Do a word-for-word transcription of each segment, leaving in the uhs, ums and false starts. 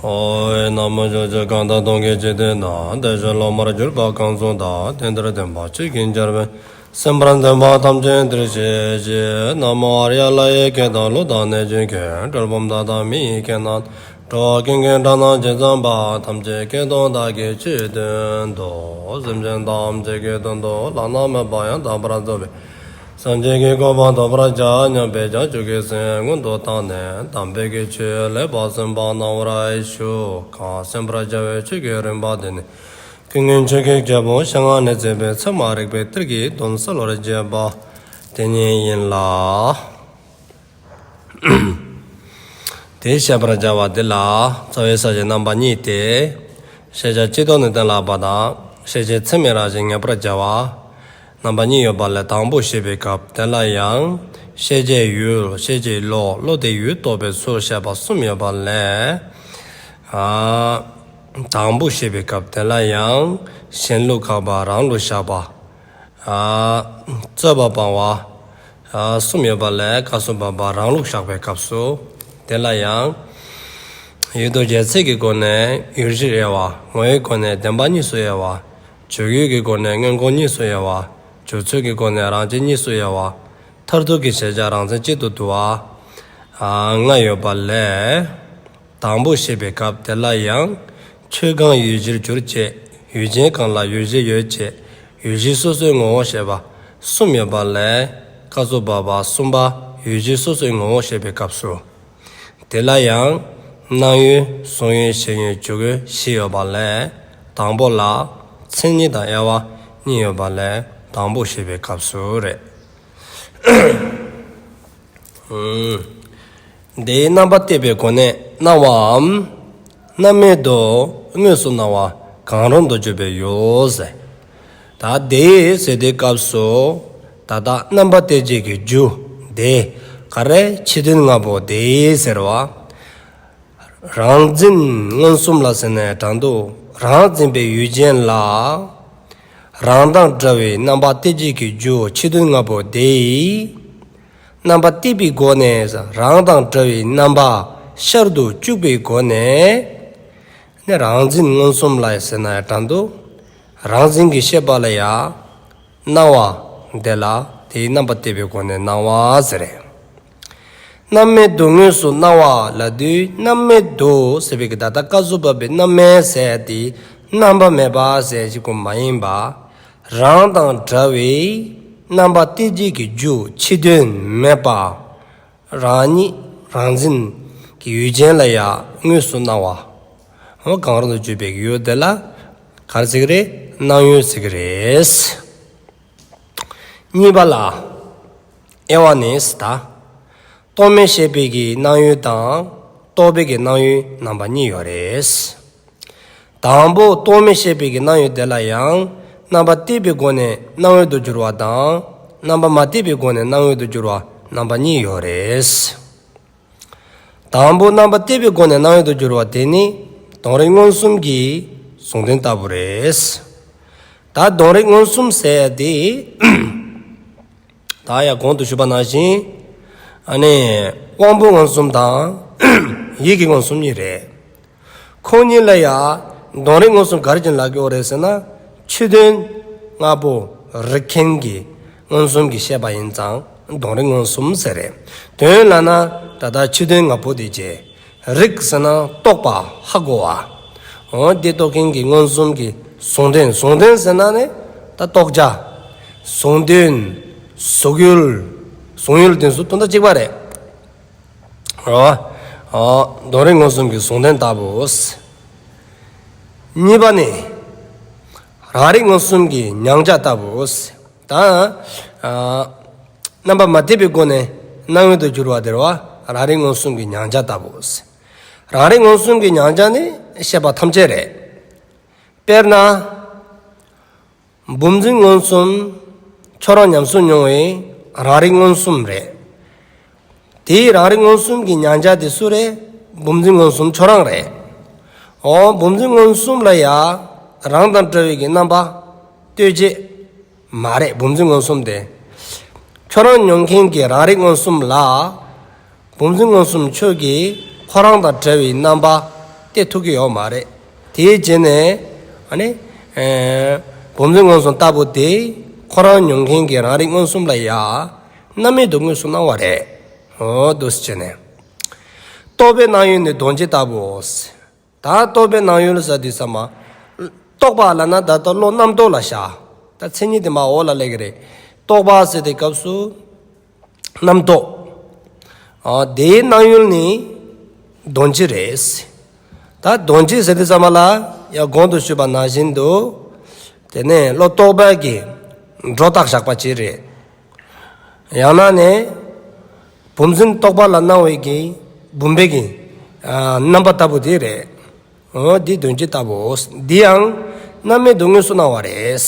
ཨོ། ན་མོ། ཕྱོགས་བཅུ་གང་དག་སྟོང་གི་འཇིག་རྟེན་ན། བདེ་གཤེགས་སློབ་མར་གྱུར་པ་གང་བྱུང་དག། དེ་འདིར་སྟོན་པ་ཆོས་ཀྱི་ཆར་པས། གསན་པར་འདོད་པ་ཐམས་ཅད་འདིར་གཤེགས་ཤིག། ན་མོ་ཨཱརྱ། ལྷ་ཡི་སྐད་དང་ཀླུ་དང་གནོད་སྦྱིན་སྐད། གྲུལ་བུམ་དག་དང་མི་ཡི་སྐད་རྣམས། འགྲོ་བ་ཀུན་གྱི་སྒྲ་རྣམས་ཇི་ཙམ་པ། ཐམས་ཅད་སྐད་དུ་བདག་གིས་ཆོས་བསྟན་ཏོ། སེམས་ཅན་ཐམས་ཅད་ཀྱི་དོན་དུ་བླ་ན་མེད་པ་ཡང་དག་པར་རྫོགས་པའི་སངས་རྒྱས་ཀྱི་གོ་འཕང་ཐོབ་པར་བྱ་སྙམ་པའི་བྱང་ཆུབ་ཀྱི་སེམས་སྔོན་དུ་བཏང་ནས་དམ་པའི་གི་ཆོས་ལེགས་པར་གསན་པ་གནང་བར་ཞུ། གང་གསན་པར་བྱ་བའི་ཆོས་ཀྱི་རིམ་པ་འདི་ནི། ཀུན་མཁྱེན་ཆོས་ཀྱི་རྒྱལ་པོ་ཞལ་སྔ་ནས་མཛད་པའི་ཚད་མ་རིགས་པའི་གཏེར་གྱི་དོན་གསལ་བར་བྱེད་པ་དེ་ཉིད་ཡིན་ལ། དེ་བཤད་པར་བྱ་བ་འདི་ལ་རྩ་བའི་ས་བཅད་རྣམ་པ་གཉིས་ཏེ། ཤེས་བྱ་སྤྱི་ལྡོག་ནས་གཏན་ལ་དབབ་པ་དང་། ཤེས་བྱེད་ཚད་མའི་རང་བཞིན་ངེས་པར་བྱ་བ། རྣམ་པ་གཉིས་ཡོད་པ་ལས། དང་པོ་བཤད་པའི་སྐབས་དེ་ལ་ཡང་། ཤེས་བྱའི་ཡུལ། ཤེས་བྱའི་བློ། བློ་དེས་ཡུལ་རྟོགས་པའི་ཚུལ་བཤད་པ་གསུམ་ཡོད་པ་ལས། ཨ། དང་པོ་བཤད་པའི་སྐབས་དེ་ལ་ཡང་། གཞན་ལུགས་ཁ་བ་རང་ལུགས་བཞག་པ། ཨ། རྩོད་པ་སྤང་བ། ཨ། གསུམ་ཡོད་པ་ལས། སྐབས་སུ་བབ་པ་རང་ལུགས་བཞག་པའི་སྐབས་སུ། དེ་ལ་ཡང་། ཡུལ་དུ་བྱེད་ཚད་ཀྱི་སྒོ་ནས་ཡུལ་གཞིར་དབྱེ་བ། ངོ་བོའི་སྒོ་ནས་བདེན་པ་གཉིས་སུ་དབྱེ་བ། འཇུག་ཡུལ་གྱི་སྒོ་ནས་སྔོན་འགོག་གཉིས་སུ་དབྱེ་བ། འཇུག་ཚུལ་གྱི་སྒོ་ནས་རང་རྐྱེན་གཉིས་སུ་དབྱེ་བ། མཐར་ཐུག་གི་གཞལ་བྱ་རང་མཚན་གཅིག་ཏུ་བསྡུ་བ། ཨ། ལྔ་ཡོད་པ་ལས། དང་པོ་བཤད་པའི་སྐབས་དེ་ལ་ཡང་། ཆོས་གང་ཡུལ་གཞིར་གྱུར་ཅེས། ཡུལ་ཅན་གང་ལ་ཡུལ་གཞིར་ཡོད་ཅེས། ཡུལ་གཞི་སོ་སོའི་ངོ་བོ་བཤད་པ་གསུམ་ཡོད་པ་ལས། སྐབས་སུ་བབ་པ་གསུམ་པ་ཡུལ་གཞི་སོ་སོའི་ངོ་བོ་བཤད་པའི་སྐབས་སུ། དེ་ལ་ཡང་། སྣང་ཡུལ། གཟུང་ཡུལ། ཞེན་ཡུལ། འཇུག་ཡུལ་བཞི་ཡོད་པ་ལས། དང་པོ་ལ་མཚན་ཉིད་དང་དབྱེ་བ་གཉིས་ཡོད་པ་ལས། དང་པོ་བཤད་པའི་སྐབས་སུ་རེད། དེའི་རྣམ་པ་གཏད་པའི་སྒོ་ནས་སྣང་བའམ། རྣམ་མེད་དུ་དངོས་སུ་སྣང་བ་གང་རུང་དུ་གྱུར་པའི་ཡུལ་ཟེར། ད་དེའི་ཟེར་དུས་སྐབས་སུ། ད་ལྟ་རྣམ་པ་གཏད་བྱེད་ཀྱི་རྒྱུ་དེ་ག་རེ། ཕྱི་དོན་ལྔ་པོ་དེ་ཟེར་བ། རང་འཛིན་མངོན་སུམ་ལ་ཟེར་ནའི་འདྲ་འདུག་རང་འཛིན་པའི་ཡུལ་ཅན་ལ། རང་དང་འདྲ་བའི་རྣམ་པ་གཏད་བྱེད་ཀྱི་རྒྱུ་ཕྱི་དོན་ལྔ་པོ་དེ་ཡིས། རྣམ་པ་གཏད་པའི་སྒོ་ནས་རང་དང་འདྲ་བའི་རྣམ་པ་ཤར་དུ་བཅུག་པའི་སྒོ་ནས། ནི་རང་འཛིན་མངོན་སུམ་ལ་ཟེར་ནའི་འདྲ་འདུག་རང་འཛིན་གྱི་ཤེས་པ་ལ་ཡང་། སྣང་བ་དེ་ལ་དེའི་རྣམ་པ་གཏད་པའི་སྒོ་ནས་སྣང་བ་ཟེར། རྣམ་མེད་དུ་དངོས་སུ་སྣང་བ་ལབ་དུས་རྣམ་མེད་དུ་ཟེར་བའི་གི་ད་ལྟ་སྐབས་སུ་བབ་པའི་རྣམ་མེད་ཟེར་དེ་རྣམ་པ་མེད་པ་ཟེར་ཞིག་གོ་མ་ཡིན་པ། རང་དང་འདྲ་བའི་རྣམ་པ་གཏད་བྱེད་ཀྱི་རྒྱུ་ཕྱི་དོན་མེད་པ། རང་ཉིད་རང་འཛིན་གྱི་ཡུལ་ཅན་ལ་ཡང་དངོས་སུ་སྣང་བ། འོ་གང་རུང་དུ་གྱུར་པའི་ཡུལ་དེ་ལ་ག་རེ་ཟེར་གི་རེད། སྣང་ཡུལ་ཟེར་གི་རེད། གཉིས་པ་ལ། དབྱེ་བ་ནི་ཟེར་ད། རྟོག་མེད་ཤེས་པའི་གི་སྣང་ཡུལ་དང་། རྟོག་པའི་གི་སྣང་ཡུལ་རྣམ་པ་གཉིས་ཡོད་རེད། དང་པོ་རྟོག་མེད་ཤེས་པའི་གི་སྣང་ཡུལ་དེ་ལ་ཡང་རྣམ་པ་གཏད་པའི་སྒོ་ནས་སྣང་ཡུལ་དུ་གྱུར་བ་དང་། རྣམ་པ་མ་གཏད་པའི་སྒོ་ནས་སྣང་ཡུལ་དུ་གྱུར་བ་རྣམ་པ་གཉིས་ཡོད་རེད། དང་པོ་རྣམ་པ་གཏད་པའི་སྒོ་ནས་སྣང་ཡུལ་དུ་གྱུར་བ་དེ་ནི་དོན་རིག་མངོན་སུམ་གྱི་ཟུང་ལྡན་ལྟ་བུ་རེད། ད་དོན་རིག་མངོན་སུམ་ཟེར་ཡ་དེ། ད་ཡང་གོང་དུ་ཞུས་པ་ནང་བཞིན། ཨ་ནི། དབང་པོ་མངོན་སུམ་དང་། ཡིད་ཀྱི་མངོན་སུམ་གཉིས་རེད། ཁོང་གཉིས་ལ་ཡང་དོན་རིག་མངོན་སུམ་ག་རེ་བྱས་ནས་ལབ་ཀྱི་ཡོད་རེད་ཟེར་ན། ཕྱི་དོན་ལྔ་པོ་རིག་མཁན་གྱི་མངོན་སུམ་གྱི་ཤེས་པ་ཡིན་ཙང་དོན་རིག་མངོན་སུམ་ཟེར་རེད། དོན་ལབ་ན་ད་ལྟ་ཕྱི་དོན་ལྔ་པོ་དེ་བྱས། རིག་ཟེར་ན་རྟོགས་པ་ཧ་གོ་བ། འོ་དེ་རྟོགས་མཁན་གྱི་མངོན་སུམ་གྱི་ཟུང་ལྡན། ཟུང་ལྡན་ཟེར་ན་ནི་ད་རྟོགས་བྱ། ཟུང་ལྡན། གཟུགས་ཡུལ། གཟུང་ཡུལ་དེ་ཚོ་དོན་དག་གཅིག་པ་རེད། རེད་བ། ཨ། དོན་རིག་མངོན་སུམ་གྱི་ཟུང་ལྡན་ལྟ་བུ། གཉིས་པ་ནི། རང་རིག་མངོན་སུམ་གྱི་མྱང་བྱ་ལྟ་བུ། ད། ཨ། རྣམ་པ་མ་གཏད་པའི་སྒོ་ནས་སྣང་ཡུལ་དུ་གྱུར་བ་དེ་རེད་བ། རང་རིག་མངོན་སུམ་གྱི་མྱང་བྱ་ལྟ་བུ། རང་རིག་མངོན་སུམ་གྱི་མྱང་བྱ་ནི་ཤེས་པ་ཐམས་ཅད་རེད། དཔེར་ན། བུམ་འཛིན་མངོན་སུམ་ཁྱོད་རང་ཉམས་སུ་མྱོང་བའི་རང་རིག་མངོན་སུམ་རེད། དེའི་རང་རིག་མངོན་སུམ་གྱི་མྱང་བྱ་དེ་སུ་རེད། བུམ་འཛིན་མངོན་སུམ་ཁྱོད་རང་རེད། འོ་བུམ་འཛིན་མངོན་སུམ་ལ་ཡ་རང་དང་འདྲ་བའི་གི་རྣམ་པ་གཏད་བྱེད་མ་རེད། བུམ་འཛིན་མངོན་སུམ་དེ། ཁྱོད་རང་མྱོང་མཁན་གྱི་རང་རིག་མངོན་སུམ་ལ། བུམ་འཛིན་མངོན་སུམ་ཁྱོད་ཀྱིས་ཁོ་རང་དང་བྲལ་བའི་རྣམ་པ་སྟེར་ཐུབ་ཀྱི་ཡོད་མ་རེད། དེའི་རྗེས་ནས་ཨ་ནི་ཨེ་བུམ་འཛིན་མངོན་སུམ་ལྟ་བུ་དེ་ཁོ་རང་མྱོང་མཁན་གྱི་རང་རིག་མངོན་སུམ་ལ་ཡང་རྣམ་མེད་དུ་དངོས་སུ་སྣང་བ་རེད། འོ་འདུག་སེ་བྱས་ནས། རྟོག་པའི་སྣང་ཡུལ་ནི་གདོན་བྱེད་ལྟ་བུའོ། ད་རྟོག་པའི་སྣང་ཡུལ་ཟེར་དུས་ཙམ་པ། རྟོག་པ་ལབ་ན་ད་ལྟ་བློ་རྣམ་རྟོག་ལ་བཞག་ད་མཚན་ཉིད་དེ་མར་འོག་ལ་སླེབས་ཀྱི་རེད། རྟོག་པ་ཟེར་དུས་སྐབས་སུ་རྣམ་རྟོག་ཨ་དེའི་སྣང་ཡུལ་ནི་གདོན་བྱེད་རེད། ད་གདོན་བྱེད་ཟེར་དུས་ཙམ་པ་ལ་ཡང་གོང་དུ་ཞུས་པ་ནང་བཞིན་དུ། དེ་ནས་བློ་རྟོག་པ་གིས་སྒྲོ་བཏགས་བཞག་པ་ཅིག་རེད། ཡང་ན་ནི། བུམ་འཛིན་རྟོག་པ་ལ་སྣང་བའི་གི་བུམ་པའི་གི་ཨ་རྣམ་པ་ལྟ་བུ་དེ་རེད། འོ་འདི་གདོན་བྱེད་ལྟ་བུའོ། འདི་ཡང་རྣམ་མེད་དུ་དངོས་སུ་སྣང་བ་རེད།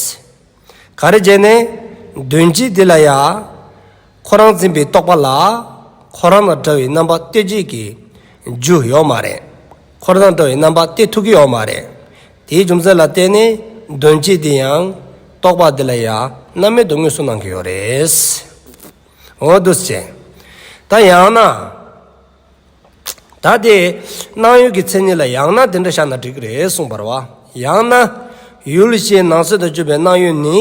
ག་རེ་བྱས་ནས། གདོན་བྱེད་འདི་ལ་ཡང་། ཁོ་རང་འཛིན་པའི་རྟོག་པ་ལ། ཁོ་རང་དང་འདྲ་བའི་རྣམ་པ་སྟེར་བྱེད་ཀྱི་རྒྱུ་ཡོད་མ་རེད། ཁོ་རང་དང་འདྲ་བའི་རྣམ་པ་སྟེར་ཐུབ་ཀྱི་ཡོད་མ་རེད། དེའི་རྒྱུ་མཚན་ལ་བརྟེན་ནས་གདོན་བྱེད་འདི་ཡང་རྟོག་པ་འདི་ལ་ཡང་རྣམ་མེད་དུ་དངོས་སུ་སྣང་གི་ཡོད་རེད། འོ་འདུག་སེ། ད་ཡང་ན། ད་དེ་སྣང་ཡུལ་གྱི་མཚན་ཉིད་ལ་ཡང་ན་དེ་འདྲ་བཞག་ན་འགྲིག་གི་རེད་གསུངས་པ་རེད་བ། ཡང་ན། ཡུལ་ཤེས་ནང་གསེས་དུ་གྱུར་པའི་སྣང་ཡུལ་ནི།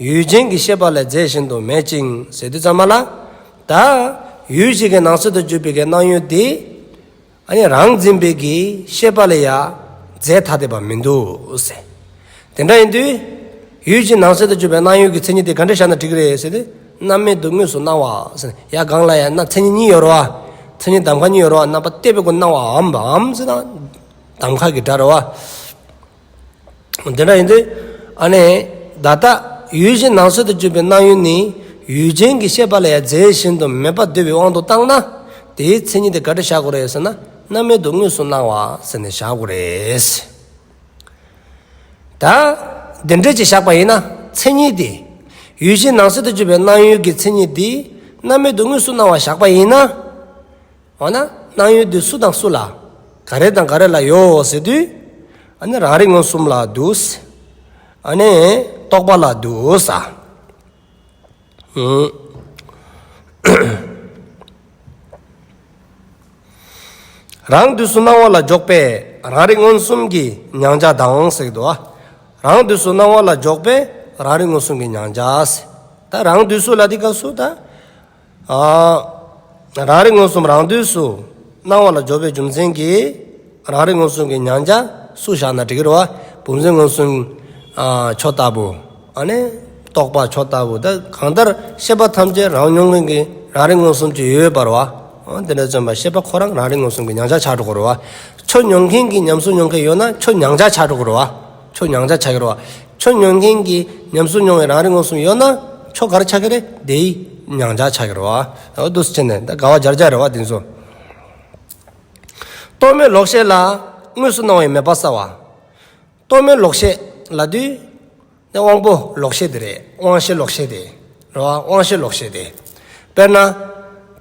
ཡུལ་ཅན་གྱི་ཤེས་པ་ལས་རྫས་གཞན་དུ་མེད་ཅིང་ཟེར་དུས་ཙམ་པ་ལ། ད། ཡུལ་ཤེས་ཀྱི་ནང་གསེས་དུ་གྱུར་པའི་གི་སྣང་ཡུལ་དེ། ཨ་ནི་རང་འཛིན་པའི་གི་ཤེས་པ་ལ་ཡང་རྫས་ཐ་དད་པ་མི་འདུག་ཟེར། དེ་འདྲ་ཡིན་དུས། ཡུལ་གྱི་ནང་གསེས་དུ་གྱུར་པའི་སྣང་ཡུལ་གྱི་མཚན་ཉིད་དེ་ག་འདྲ་བཞག་ན་འགྲིག་གི་རེད་ཟེར་ཏེ། རྣམ་མེད་དུ་དངོས་སུ་སྣང་བ་ཟེར། ཡ་གང་ལ་ཡང་ན་མཚན་ཉིད་གཉིས་ཡོད་རེད་བ། མཚན་ཉིད་གདམ་ཁ་གཉིས་ཡོད་རེད་བ། རྣམ་པ་སྟེར་བའི་སྒོ་སྣང་བའམ་བའམ་ཟེར་ན། གདམ་ཁ་གི་སྒྲ་རེད་བ། དེ་འདྲ་ཡིན་དུས། ཨ་ནི། ད་ལྟ་ཡུལ་གྱི་ནང་གསེས་དུ་གྱུར་པའི་སྣང་ཡུལ་ནི། ཡུལ་ཅན་གྱི་ཤེས་པ་ལ་ཡང་རྫས་གཞན་དུ་མེད་པར་འདོད་པའི་དབང་དུ་བཏང་ན། དེའི་མཚན་ཉིད་དེ་ག་འདྲ་བཞག་དགོས་རེད་ཟེར་ན། རྣམ་མེད་དུ་དངོས་སུ་སྣང་བ་ཟེར་ནས་བཞག་དགོས་རེད། ད། འདི་འདྲ་ཅིག་བཞག་པ་ཡིན་ན་མཚན་ཉིད་དེ། ཡུལ་གྱི་ནང་གསེས་དུ་གྱུར་པའི་སྣང་ཡུལ་གྱི་མཚན་ཉིད་དེ། རྣམ་མེད་དུ་དངོས་སུ་སྣང་བ་བཞག་པ་ཡིན་ན། འོ་ན་སྣང་ཡུལ་དེ་སུ་དང་སུ་ལ། ག་རེ་དང་ག་རེ་ལ་ཡོད་ཟེར་དུས། ཨ་ནི་རང་རིག་མངོན་སུམ་ལ་འདུག་ཨ་ནི་རྟོག་པ་ལ་འདུག་ས། ཨུ། རང་དུས་སུ་སྣང་བ་ལ་འཇོག་པས་རང་རིག་མངོན་སུམ་གྱི་མྱང་བྱ་དང་ཟེར་གྱི་འདུག་ཨ། རང་དུས་སུ་སྣང་བ་ལ་འཇོག་པས་རང་རིག་མངོན་སུམ་གྱི་མྱང་བྱ་ཟེར། ད་རང་དུས་སུ་ལ་དེ་སྐབས་སུ་ད། ཨ། རང་རིག་མངོན་སུམ་རང་དུས་སུ་སྣང་བ་ལ་འཇོག་པའི་རྒྱུ་མཚན་གྱིས་རང་རིག་མངོན་སུམ་གྱི་མྱང་བྱ་སུ་བཞག་ན་འགྲིག་གི་རེད་བ། བུམ་འཛིན་མངོན་སུམ། ཨ། ཁྱོད་ལྟ་བུ། ཨ་ནི། རྟོག་པ་ཁྱོད་ལྟ་བུ་ད་གང་ལྟར་ཤེས་པ་ཐམས་ཅད་རང་མྱོང་མཁན་གྱི་རང་རིག་མངོན་སུམ་གྱི་ཡོད་པར་བ། འོ་དེ་འདྲ་བརྩོན་པ་ཤེས་པ་ཁོ་རང་རང་རིག་མངོན་སུམ་གྱི་མྱང་བྱ་ཆགས་འགྲོ་གི་རེད་བ། ཁྱོད་མྱོང་མཁན་གྱི་ཉམས་སུ་མྱོང་མཁན་ཡོད་ན་ཁྱོད་མྱང་བྱ་ཆགས་འགྲོ་གི་རེད་བ། ཁྱོད་མྱང་བྱ་ཆགས་ཀྱི་རེད་བ། ཁྱོད་མྱོང་མཁན་གྱི་ཉམས་སུ་མྱོང་བའི་རང་རིག་མངོན་སུམ་ཡོད་ན་ཁྱོད་ག་རེ་ཆགས་ཀྱི་རེད། དེའི་མྱང་བྱ་ཆགས་ཀྱི་རེད་བ། འོ་འདུག་སེ་བྱས་ནས་ད་དགའ་བ་སྦྱར་བྱ་རེད་བ་དེ་ཚོ། རྟོག་མེད་ལོག་ཤེས་ལ་དངོས་སུ་སྣང་བའི་མེད་པ་གསལ་བ། རྟོག་མེད་ལོག་ཤེས་ལབ་དུས། དབང་པོ་ལོག་ཤེས་དེ་རེད། དབང་ཤེས་ལོག་ཤེས་དེ། རེད་བ། དབང་ཤེས་ལོག་ཤེས་དེ། དཔེར་ན།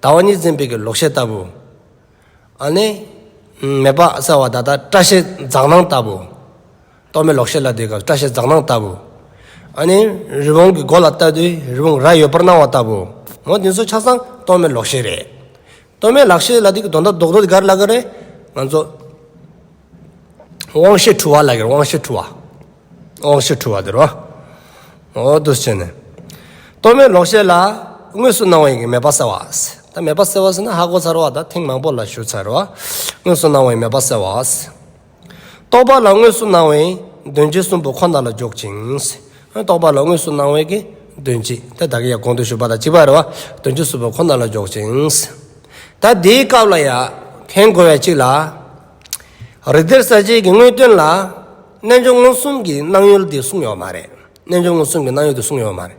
ཟླ་བ་གཉིས་འཛིན་པའི་གི་ལོག་ཤེས་ལྟ་བུ། ཨ་ནི། མེད་པ་གསལ་བ་ད་ལྟ་སྐྲ་ཤད་འཛག་སྣང་ལྟ་བུ། རྟོག་མེད་ལོག་ཤེས་ལ་དེ་ག་སྐྲ་ཤད་འཛག་སྣང་ལྟ་བུ། ཨ་ནི། རི་བོང་གི་མགོ་ལ་ལྟ་དུས་རི་བོང་རྭ་ཡོད་པར་སྣང་བ་ལྟ་བུ། འོ་དེ་ཚོ་ཆ་ཚང་རྟོག་མེད་ལོག་ཤེས་རེད། རྟོག་མེད་ལོག་ཤེས་ལ་དེ་གི་དོན་དག་རྡོག་རྡོག་དེ་ག་རེ་ལབ་གི་རེད། ང་ཚོ། དབང་ཤེས་འཁྲུལ་བ་ལབ་གི་རེད། དབང་ཤེས་འཁྲུལ་བ། དབང་ཤེས་འཁྲུལ་བ་དེ་རེད་བ། འོ་འདུག་སེ་བྱས་ནས། རྟོག་མེད་ལོག་ཤེས་ལ་དངོས་སུ་སྣང་བའི་གི་མེད་པ་གསལ་བ། ད་མེད་པ་གསལ་བ་ཟེར་ན་ཧ་གོ་ཚར་བ་ད་ཐེངས་མང་པོ་ལ་ཞུ་ཚར་བ། དངོས་སུ་སྣང་བའི་མེད་པ་གསལ་བ། རྟོག་པ་ལ་དངོས་སུ་སྣང་བའི་གདོན་བྱེད་གསུམ་པོ་ཁོ་ན་ལ་འཇོག་ཅིང་། རྟོག་པ་ལ་དངོས་སུ་སྣང་བའི་གི་གདོན་བྱེད་དེ་ད་གི་ཡ་གོང་དུ་ཞུས་པ་དང་གཅིག་པ་རེད་བ། གདོན་བྱེད་གསུམ་པོ་ཁོ་ན་ལ་འཇོག་ཅིང་། ད་དེའི་སྐབས་ལ་ཡ་མཁྱེན་དགོས་པའི་གཅིག་ལ། རིགས་གཏེར་གསལ་བྱེད་ཀྱི་དངོས་དོན་ལ་རྣལ་འབྱོར་མངོན་སུམ་གྱི་སྣང་ཡུལ་དེ་གསུངས་ཡོད་མ་རེད། རྣལ་འབྱོར་མངོན་སུམ་གྱི་སྣང་ཡུལ་དེ་གསུངས་ཡོད་མ་རེད།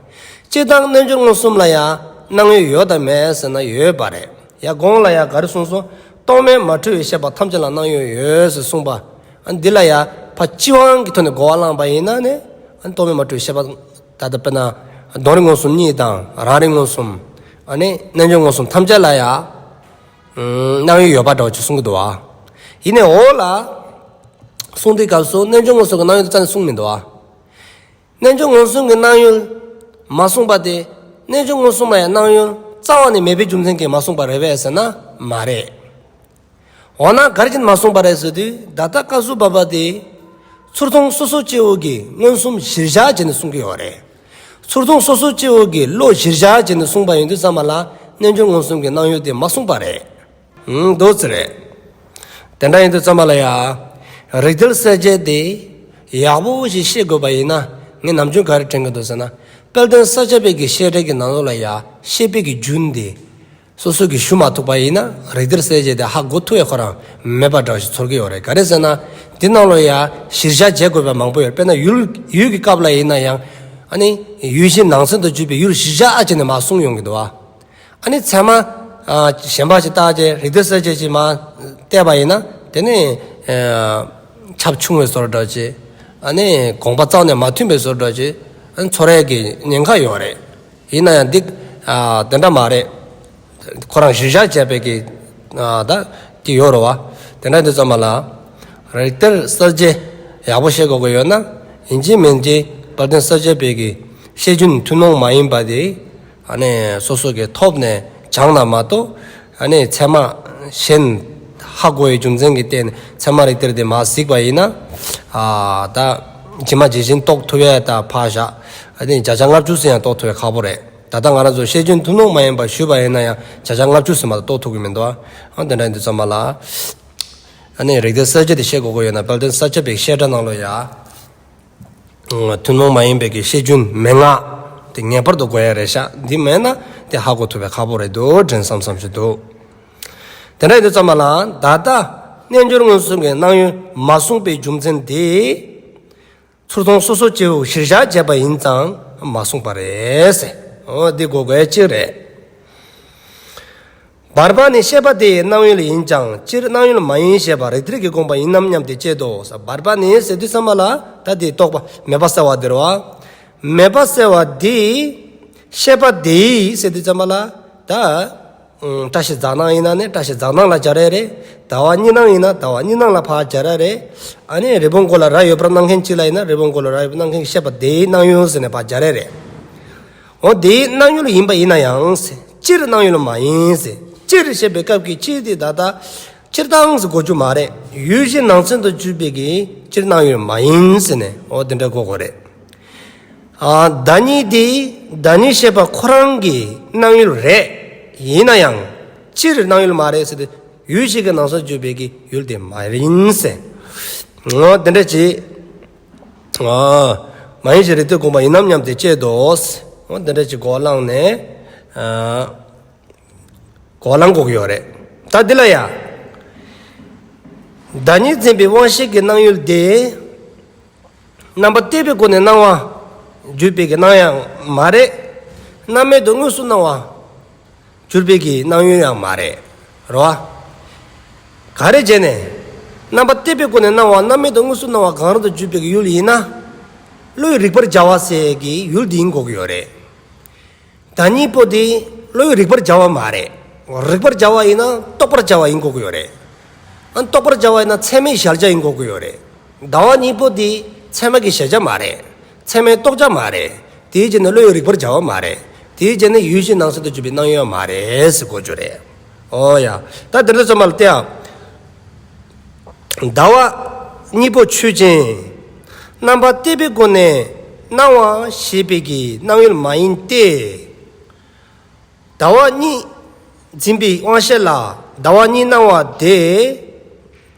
སྤྱིར་བཏང་རྣལ་འབྱོར་མངོན་སུམ་ལ་ཡང་སྣང་ཡུལ་ཡོད་དམ་མེད་ཟེར་ན་ཡོད་པ་རེད། ཡ་གོང་ལ་ཡང་ག་རེ་གསུངས་སོང་། རྟོག་མེད་མ་འཁྲུལ་བའི་ཤེས་པ་ཐམས་ཅད་ལ་སྣང་ཡུལ་ཡོད་ཟེར་གསུངས་པ། ཨ་འདི་ལ་ཡང་ཕར་སྤྱི་དབང་གི་ཐོག་ནས་གོ་བ་བླངས་པ་ཡིན་ན་ནི། ཨ་རྟོག་མེད་མ་འཁྲུལ་བའི་ཤེས་པ། ད་ལྟ་དཔེར་ན། དོན་རིག་མངོན་སུམ་གཉིས་དང་རང་རིག་མངོན་སུམ། ཨ་ནི་རྣལ་འབྱོར་མངོན་སུམ་ཐམས་ཅད་ལ་ཡང་། སྣང་ཡུལ་ཡོད་པ་འདྲ་བོ་ཅིག་གསུང་གི་འདུག་བ། ཡིན་ནའི་འོག་ལ། གསུང་དུས་སྐབས་སུ་རྣལ་འབྱོར་མངོན་སུམ་གྱི་སྣང་ཡུལ་དེ་རྩ་ནས་གསུངས་མི་འདུག་བ། རྣལ་འབྱོར་མངོན་སུམ་གྱི་སྣང་ཡུལ་མ་གསུངས་པ་དེ། རྣལ་འབྱོར་མངོན་སུམ་ལ་ཡང་སྣང་ཡུལ་རྩ་བ་ནས་མེད་པའི་རྒྱུ་མཚན་གྱིས་མ་གསུངས་པ་རེད་པས་ཟེར་ན་ མ་རེད། འོ་ན་ག་རེ་བྱས་ནས་མ་གསུངས་པ་རེད་ཟེར་དུས། ད་ལྟ་བཀའ་ཟུར་པ་པ་དེ་ཚུར་མཐོང་སོ་སོ་སྐྱེ་བོ་གི་མངོན་སུམ་གཞིར་བཞག་བྱས་ནས་གསུང་གི་ཡོད་རེད། ཚུར་མཐོང་སོ་སོ་སྐྱེ་བོ་གི་བློ་གཞིར་བཞག་བྱས་ནས་གསུངས་པ་ཡིན་དུས་ཙམ་པ་ལ། རྣལ་འབྱོར་མངོན་སུམ་གྱི་སྣང་ཡུལ་དེ་མ་གསུངས་པ་རེད། ཨང་། འདུག་སེ་རེད། དེ་འདྲ་ཡིན་དུས་ཙམ་པ་ལ་ཡ། རིགས་གཏེར་གསལ་བྱེད་དེ་ཡག་པོ་ཞིག་ཤེས་དགོས་པ་ཡིན་ན། ངས་ནམ་རྒྱུན་ག་རེ་དྲན་གྱི་འདུག་ཟེར་ན། དཔལ་ལྡན་ས་སྐྱ་པའི་གི་བཤད་གྲྭ་གི་ནང་ལོགས་ལ་ཡ། བཤད་པའི་གི་རྒྱུན་འདི་སོ་སོ་གིས་ཞུ་མ་ཐུབ་པ་ཡིན་ན། རིགས་གཏེར་གསལ་བྱེད་དེ་ཧ་གོ་ཐུབ་ཡ་ཁོ་རང་མེད་པ་འདྲ་ཞིག་ཚོར་གྱི་ཡོད་རེད། ག་རེ་ཟེར་ན། འདི་ནང་ལོགས་ཡ་གཞིར་བཞག་བྱེད་དགོས་པ་མང་པོ་ཡོད་རེད། དཔེར་ན་ཡུལ་ཡུལ་གྱི་སྐབས་ལ་ཡིན་ན་ཡང་། ཨ་ནི་ཡུལ་གཞི་ནང་ཚན་དུ་གྱུར་པའི་ཡུལ་གཞིར་བཞག་ཨ་བྱས་ནས་མར་གསུངས་ཡོང་གི་འདུག་བ། ཨ་ནི་ཚད་མ་ཨ་གཞན་པ་ཞིག་བརྟག་བྱས། རིགས་གཏེར་གསལ་བྱེད་ཅིག་མར་བལྟས་པ་ཡིན་ན། དེ་ནི་ཨ་ཁྱབ་ཆུང་བའི་བཟོ་འདྲ་ཅིག་ཨ་ནི་དགོངས་པ་རྩ་ནས་མ་མཐུན་པའི་བཟོ་འདྲ་ཅིག་ཨ་ནི་ཚོར་ཡས་ཀྱི་ཉེན་ཁ་ཡོད་རེད། ཡིན་ན་ཡང་འདི་ཨ་དེ་འདྲ་མ་རེད། ཁོ་རང་གཞིར་བཞག་བྱས་པའི་གི་ཨ་ད་དེ་ཡོད་རེད་བ། དེ་འདྲ་དུས་ཙམ་པ་ལ། རིགས་གཏེར་གསལ་བྱེད་ཡག་པོ་ཤེས་དགོས་ཀྱི་ཡོད་ན། ཡིན་གཅིག་མིན་གཅིག་དཔལ་ལྡན་ས་སྐྱ་པའི་གི་བཤད་རྒྱུན་ཐུན་མོང་མ་ཡིན་པ་དེ། ཨ་ནི་སོ་སོ་གི་ཐོག་ནས་སྦྱངས་ན་མ་གཏོགས། ཨ་ནི་ཚད་མ་གཞན་ཧ་གོ་བའི་རྒྱུ་མཚན་གྱི་སྟེང་ནས་ཚད་མ་རིགས་གཏེར་དེ་མར་གཟིགས་པ་ཡིན་ན། ཨ་ད་ཇི་མ་ཇི་བཞིན་རྟོགས་ཐུབ་ཡས་ད་ཕར་བཞག་ཨ་ནི་བརྒྱ་ཆ་ལྔ་བཅུ་ཙམ་ཡང་རྟོགས་ཐུབ་ཡས་ཁག་པོ་རེད། ད་ལྟ་ང་རང་ཚོ་བཤད་རྒྱུན་ཐུན་མོང་མ་ཡིན་པ་ཞུས་པ་ཡིན་ན་ཡང་། བརྒྱ་ཆ་ལྔ་བཅུ་ཙམ་མ་གཏོགས་རྟོགས་ཐུབ་ཀྱི་མི་འདུག་ཨ་དེ་འདྲ་ཡིན་དུས་ཙམ་པ་ལ། ཨ་ནི་རིགས་གཏེར་གསལ་བྱེད་དེ་ཤེས་དགོས་ཀྱི་ཡོད་ན། དཔལ་ལྡན་ས་སྐྱ་པའི་བཤད་གྲྭ་ནང་ལོགས་ཡ། ཐུན་མོང་མ་ཡིན་པའི་གི་བཤད་རྒྱུན་མན་ངག་དེ་ངེས་པར་དུ་དགོས་ཡ་རེད་ཤག་འདི་མེད་ན་དེ་ཧ་གོ་ཐུབ་པའི་ཁག་པོ་རེད་འདུག་དྲན་བསམ་བསམ་ཞིག་འདུག་དེ་འདྲ་ཡིན་དུས་ཙམ་པ་ལ། ད་ལྟ་རྣལ་འབྱོར་མངོན་སུམ་གྱི་སྣང་ཡུལ་མ་གསུངས་པའི་རྒྱུ་མཚན་དེ། ཚུར་མཐོང་སོ་སོ་སྐྱེ་བོ་གཞིར་བཞག་བྱས་པ་ཡིན་ཙང་མ་གསུངས་པ་རེད་ཟེར། འོ་འདི་གོ་དགོས་གཅིག་རེད། བར་པ་ནི་ཤེས་པ་དེ་ཡི་སྣང་ཡུལ་ཡིན་ཀྱང་། སྤྱིར་སྣང་ཡུལ་མ་ཡིན་ཞེས་པ་རིགས་གཏེར་གྱི་དགོངས་པ་ཡིན་ནམ་སྙམ་སྟེ་དཔྱད་དོ་ཟེར། བར་པ་ནི་ཟེར་དུས་ཙམ་པ་ལ། ད་དེ་རྟོག་པ་མེད་པ་གསལ་བ་དེ་རེད་བ། མེད་པ་གསལ་བ་དེ། ཤེས་པ་དེ་ཡི་ཟེར་དུས་ཙམ་པ་ལ། ད་ཨང་། བཀྲ་ཤིས་རྫ་ནང་ཡིན་ན་ནི་བཀྲ་ཤིས་རྫ་ནང་ལ་སྦྱར་ཡ་རེད། ཟླ་བ་གཉིས་སྣང་ཡིན་ན་ཟླ་བ་གཉིས་སྣང་ལ་ཕར་སྦྱར་ཡ་རེད། ཨ་ནི་རི་བོང་མགོ་ལ་རྭ་ཡོད་པར་སྣང་མཁན་གཅིག་ལ་ཡིན་ན། རི་བོང་མགོ་ལ་རྭ་ཡོད་པར་སྣང་མཁན་གྱི་ཤེས་པ་དེའི་སྣང་ཡུལ་ཟེར་ནས་ཕར་སྦྱར་ཡ་རེད། འོ་དེའི་སྣང་ཡུལ་ཡིན་པ་ཡིན་ན་ཡང་ཟེར། སྤྱིར་སྣང་ཡུལ་མ་ཡིན་ཟེར། སྤྱིར་ཞེས་པའི་སྐབས་ཀྱི་སྤྱིར་དེ་ད་ལྟ་སྤྱིར་བཏང་ཟེར་གོ་རྒྱུ་མ་རེད། ཡུལ་གཞི་ནང་ཚན་དུ་གྱུར་པའི་གི་སྤྱིར་སྣང་ཡུལ་མ་ཡིན་ཟེར་ནས། འོ་དེ་འདྲ་གོ་དགོས་རེད། ཨ། བདག་ཉིད་དེ། བདག་ཉིད་ཤེས་པ་ཁོ་རང་གི་སྣང་ཡུལ་རེད། ཡིན་ན་ཡང་སྤྱིར་སྣང་ཡུལ་མ་རེད་ཟེར་ཏེ། ཡུལ་གཞི་གི་ནང་ཚན་གྱུར་པའི་གི་ཡུལ་དེ་མ་ཡིན་ཟེར། འོ་དེ་འདྲ་ཅིག་ཨ། མ་ཡིན་ཞེས་རིགས་གཏེར་དགོངས་པ་ཡིན་ནམ་སྙམ་སྟེ་དཔྱད་དོ། འོ་དེ་འདྲ་ཅིག་གོ་བླངས་ནས། ཨ། གོ་བླང་དགོས་ཀྱི་ཡོད་རེད། ད་འདི་ལ་ཡ། བདག་ཉིད་འཛིན་པའི་དབང་ཤེས་ཀྱི་སྣང་ཡུལ་དེ། རྣམ་པ་གཏད་པའི་སྒོ་ནས་སྣང་བ་གྱུར་པའི་གི་སྣང་ཡང་མ་རེད། རྣམ་མེད་དུ་དངོས་སུ་སྣང་བ་གྱུར་པའི་གི་སྣང་ཡུལ་ཡང་མ་རེད། རེད་བ། ག་རེ་བྱས་ནས། རྣམ་པ་གཏད་པའི་སྒོ་ནས་སྣང་བ་རྣམ་མེད་དུ་དངོས་སུ་སྣང་བ་གང་རུང་དུ་གྱུར་པའི་གི་ཡུལ་ཡིན་ན། བློས་རིག་པར་བྱ་བ་ཟེར་གི་ཡུལ་འདི་ཡིན་དགོས་ཀྱི་ཡོད་རེད། བདག་ཉིད་པོ་དེ་བློས་རིག་པར་བྱ་བ་མ་རེད། རིག་པར་བྱ་བ་ཡིན་ན་རྟོགས་པར་བྱ་བ་ཡིན་དགོས་ཀྱི་ཡོད་རེད། ཨ། རྟོགས་པར་བྱ་བ་ཡིན་ན་ཚད་མའི་གཞལ་བྱ་ཡིན་དགོས་ཀྱི་ཡོད་རེད། ཟླ་བ་གཉིས་པོ་དེ་ཚད་མ་གི་གཞལ་བྱ་མ་རེད། ཚད་མའི་རྟོགས་བྱ་མ་རེད། དེའི་རྗེས་ནས་བློས་རིག་པར་བྱ་བ་མ་རེད། དེའི་རྗེས་ནས་ཡུལ་གཞི་ནང་གསལ་དུ་གྱུར་པའི་སྣང་ཡུལ་མ་རེད་ཟེར་གོ་རྒྱུ་རེད། ཨོ་ཡ། ད་དེ་འདྲ་ཚང་མ་ལ་བལྟས་ཨ། ཟླ་བ་གཉིས་པོ་ཆོས་ཅན། རྣམ་པ་གཏད་པའི་སྒོ་ནས་སྣང་བ་ཞེས་པའི་གི་སྣང་ཡུལ་མ་ཡིན་ཏེ། ཟླ་བ་གཉིས་འཛིན་པའི་དབང་ཤེས་ལ་ཟླ་བ་གཉིས་སྣང་བ་དེ།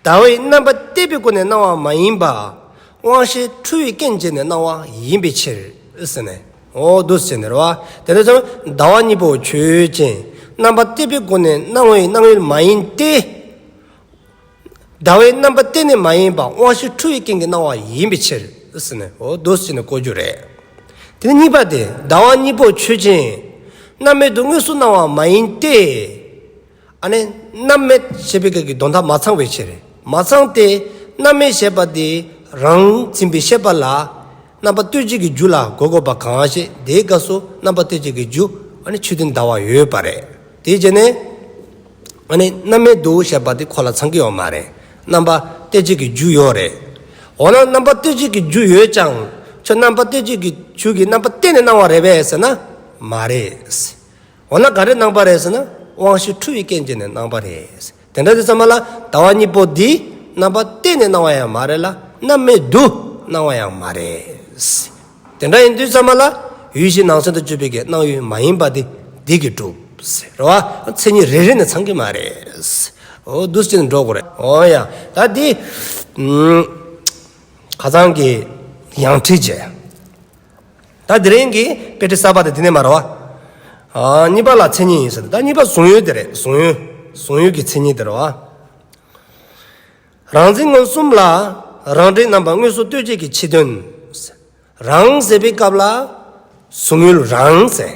ཟླ་བའི་རྣམ་པ་གཏད་པའི་སྒོ་ནས་སྣང་བ་མ་ཡིན་པ། དབང་ཤེས་འཁྲུལ་བའི་རྐྱེན་བྱས་ནས་སྣང་བ་ཡིན་པའི་ཕྱིར་ཟེར་ནས། འོ་འདུག་ཟེར་ནས་རེད་བ། དེ་འདྲ་ཚོ་ཟླ་བ་གཉིས་པོ་ཆོས་ཅན། རྣམ་པ་གཏད་པའི་སྒོ་ནས་སྣང་བའི་སྣང་ཡུལ་མ་ཡིན་ཏེ། ཟླ་བའི་རྣམ་པ་གཏད་ནས་མ་ཡིན་པ་དབང་ཤེས་འཁྲུལ་བའི་རྐྱེན་གྱིས་སྣང་བ་ཡིན་པའི་ཕྱིར་ཟེར་ནས། འོ་འདུག་ཟེར་ནས་གོ་རྒྱུ་རེད། དེ་ནས་གཉིས་པ་དེ། ཟླ་བ་གཉིས་པོ་ཆོས་ཅན། རྣམ་མེད་དུ་དངོས་སུ་སྣང་བ་མ་ཡིན་ཏེ། ཨ་ནི་རྣམ་མེད་ཞེས་པའི་སྐད་ཀྱི་དོན་དག་མ་ཚང་བའི་ཕྱིར། མ་ཚང་སྟེ། རྣམ་མེད་ཞེས་པ་དེ་རང་འཛིན་པའི་ཤེས་པ་ལ། རྣམ་པ་གཏོད་བྱེད་ཀྱི་རྒྱུ་ལ་གོ་དགོས་པ་གང་ཞིག་དེའི་སྐབས་སུ་རྣམ་པ་གཏོད་བྱེད་ཀྱི་རྒྱུ་ཨ་ནི་ཆོས་ལྡན་ཟླ་བ་ཡོད་པ་རེད། དེའི་རྗེས་ནས་ཨ་ནི་རྣམ་མེད་དུ་ཞེས་པ་དེ་ཁོ་ལ་ཚང་གི་ཡོད་མ་རེད། རྣམ་པ་གཏོད་བྱེད་ཀྱི་རྒྱུ་ཡོད་རེད། འོ་ན་རྣམ་པ་གཏོད་བྱེད་ཀྱི་རྒྱུ་ཡོད་ཀྱང་། ཁྱོད་རྣམ་པ་གཏོད་བྱེད་ཀྱི་རྒྱུ་གིས་རྣམ་པ་གཏད་ནས་སྣང་བ་རེད་པས་ཟེར་ན་མ་རེད། འོ་ན་ག་རེ་སྣང་བ་རེད་ཟེར་ན། དབང་ཕྱིར་འཁྲུལ་བའི་རྐྱེན་བྱས་ནས་སྣང་བ་རེད། དེ་འདྲ་དུས་ཙམ་པ་ལ་ཟླ་བ་གཉིས་པོ་འདི་རྣམ་པ་གཏན་ནས་སྣང་བ་ཡང་མ་རེད་ལ། རྣམ་མེད་དུ་སྣང་བ་ཡང་མ་རེད། དེ་འདྲ་ཡིན་དུས་ཙམ་པ་ལ་ཡུལ་གཞན་ནང་ཚན་དུ་གྱུར་པའི་གི་སྣང་ཡུལ་མ་ཡིན་པ་དེ་འདི་གིས་གྲུབ་ཟེར་བ། མཚན་ཉིད་རེ་རེ་ནས་ཚང་གི་མ་རེད། འོ་འདུག་སེ་བྱས་ནས་འགྲོ་དགོས་རེད། འོ་ཡ། ད་འདི་ཁ་སང་གི་ཡང་ཁྲིད་བྱས། ད་དེ་རིང་གི་དཔེ་ཁྲིད་གསར་པ་དེ་དེ་ནས་མ་རེད་བ། ཨ། གཉིས་པ་ལ་མཚན་ཉིད་ཡིན་ཟེར། ད་གཉིས་པ་གཟུང་ཡུལ་དེ་རེད། གཟུང་ཡུལ། གཟུང་ཡུལ་གྱི་མཚན་ཉིད་དེ་རེད་བ། རང་འཛིན་མངོན་སུམ་ལ་རང་འབྲས་རྣམ་པ་དངོས་སུ་ལྟོས་བྱེད་ཀྱི་ཕྱི་དོན། རང་ཟེར་བའི་སྐབས་ལ་གཟུང་ཡུལ་རང་ཟེར།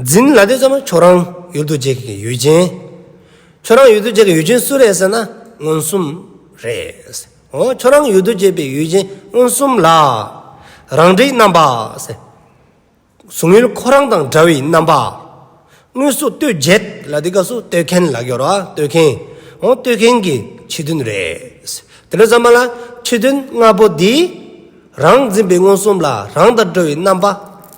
འཛིན་ལབ་དུས་ཙམ་པ་ཁྱོད་རང་ཡུལ་དུ་བྱེད་ཀྱི་ཡུལ་ཅན། ཁྱོད་རང་ཡུལ་དུ་བྱེད་ཀྱི་ཡུལ་ཅན་སུ་རེད་ཟེར་ན་མངོན་སུམ་རེད། འོ་ཁྱོད་རང་ཡུལ་དུ་བྱེད་པའི་ཡུལ་ཅན་མངོན་སུམ་ལ་རང་འབྲས་རྣམ་པ་ཟེར། གཟུང་ཡུལ་ཁོ་རང་དང་འདྲ་བའི་རྣམ་པ། དངོས་སུ་ལྟོས་བྱེད་ལབ་དུས་སྐབས་སུ་ལྟོས་མཁན་ལབ་ཀྱི་ཡོད་རེད་བ། ལྟོས་མཁན། འོ་ལྟོས་མཁན་གྱི་ཕྱི་དོན་རེད། དེ་འདྲ་ཙམ་པ་ལ་ཕྱི་དོན་ལྔ་པོ་འདི་རང་འཛིན་པའི་མངོན་སུམ་ལ་རང་དང་འདྲ་བའི་རྣམ་པ་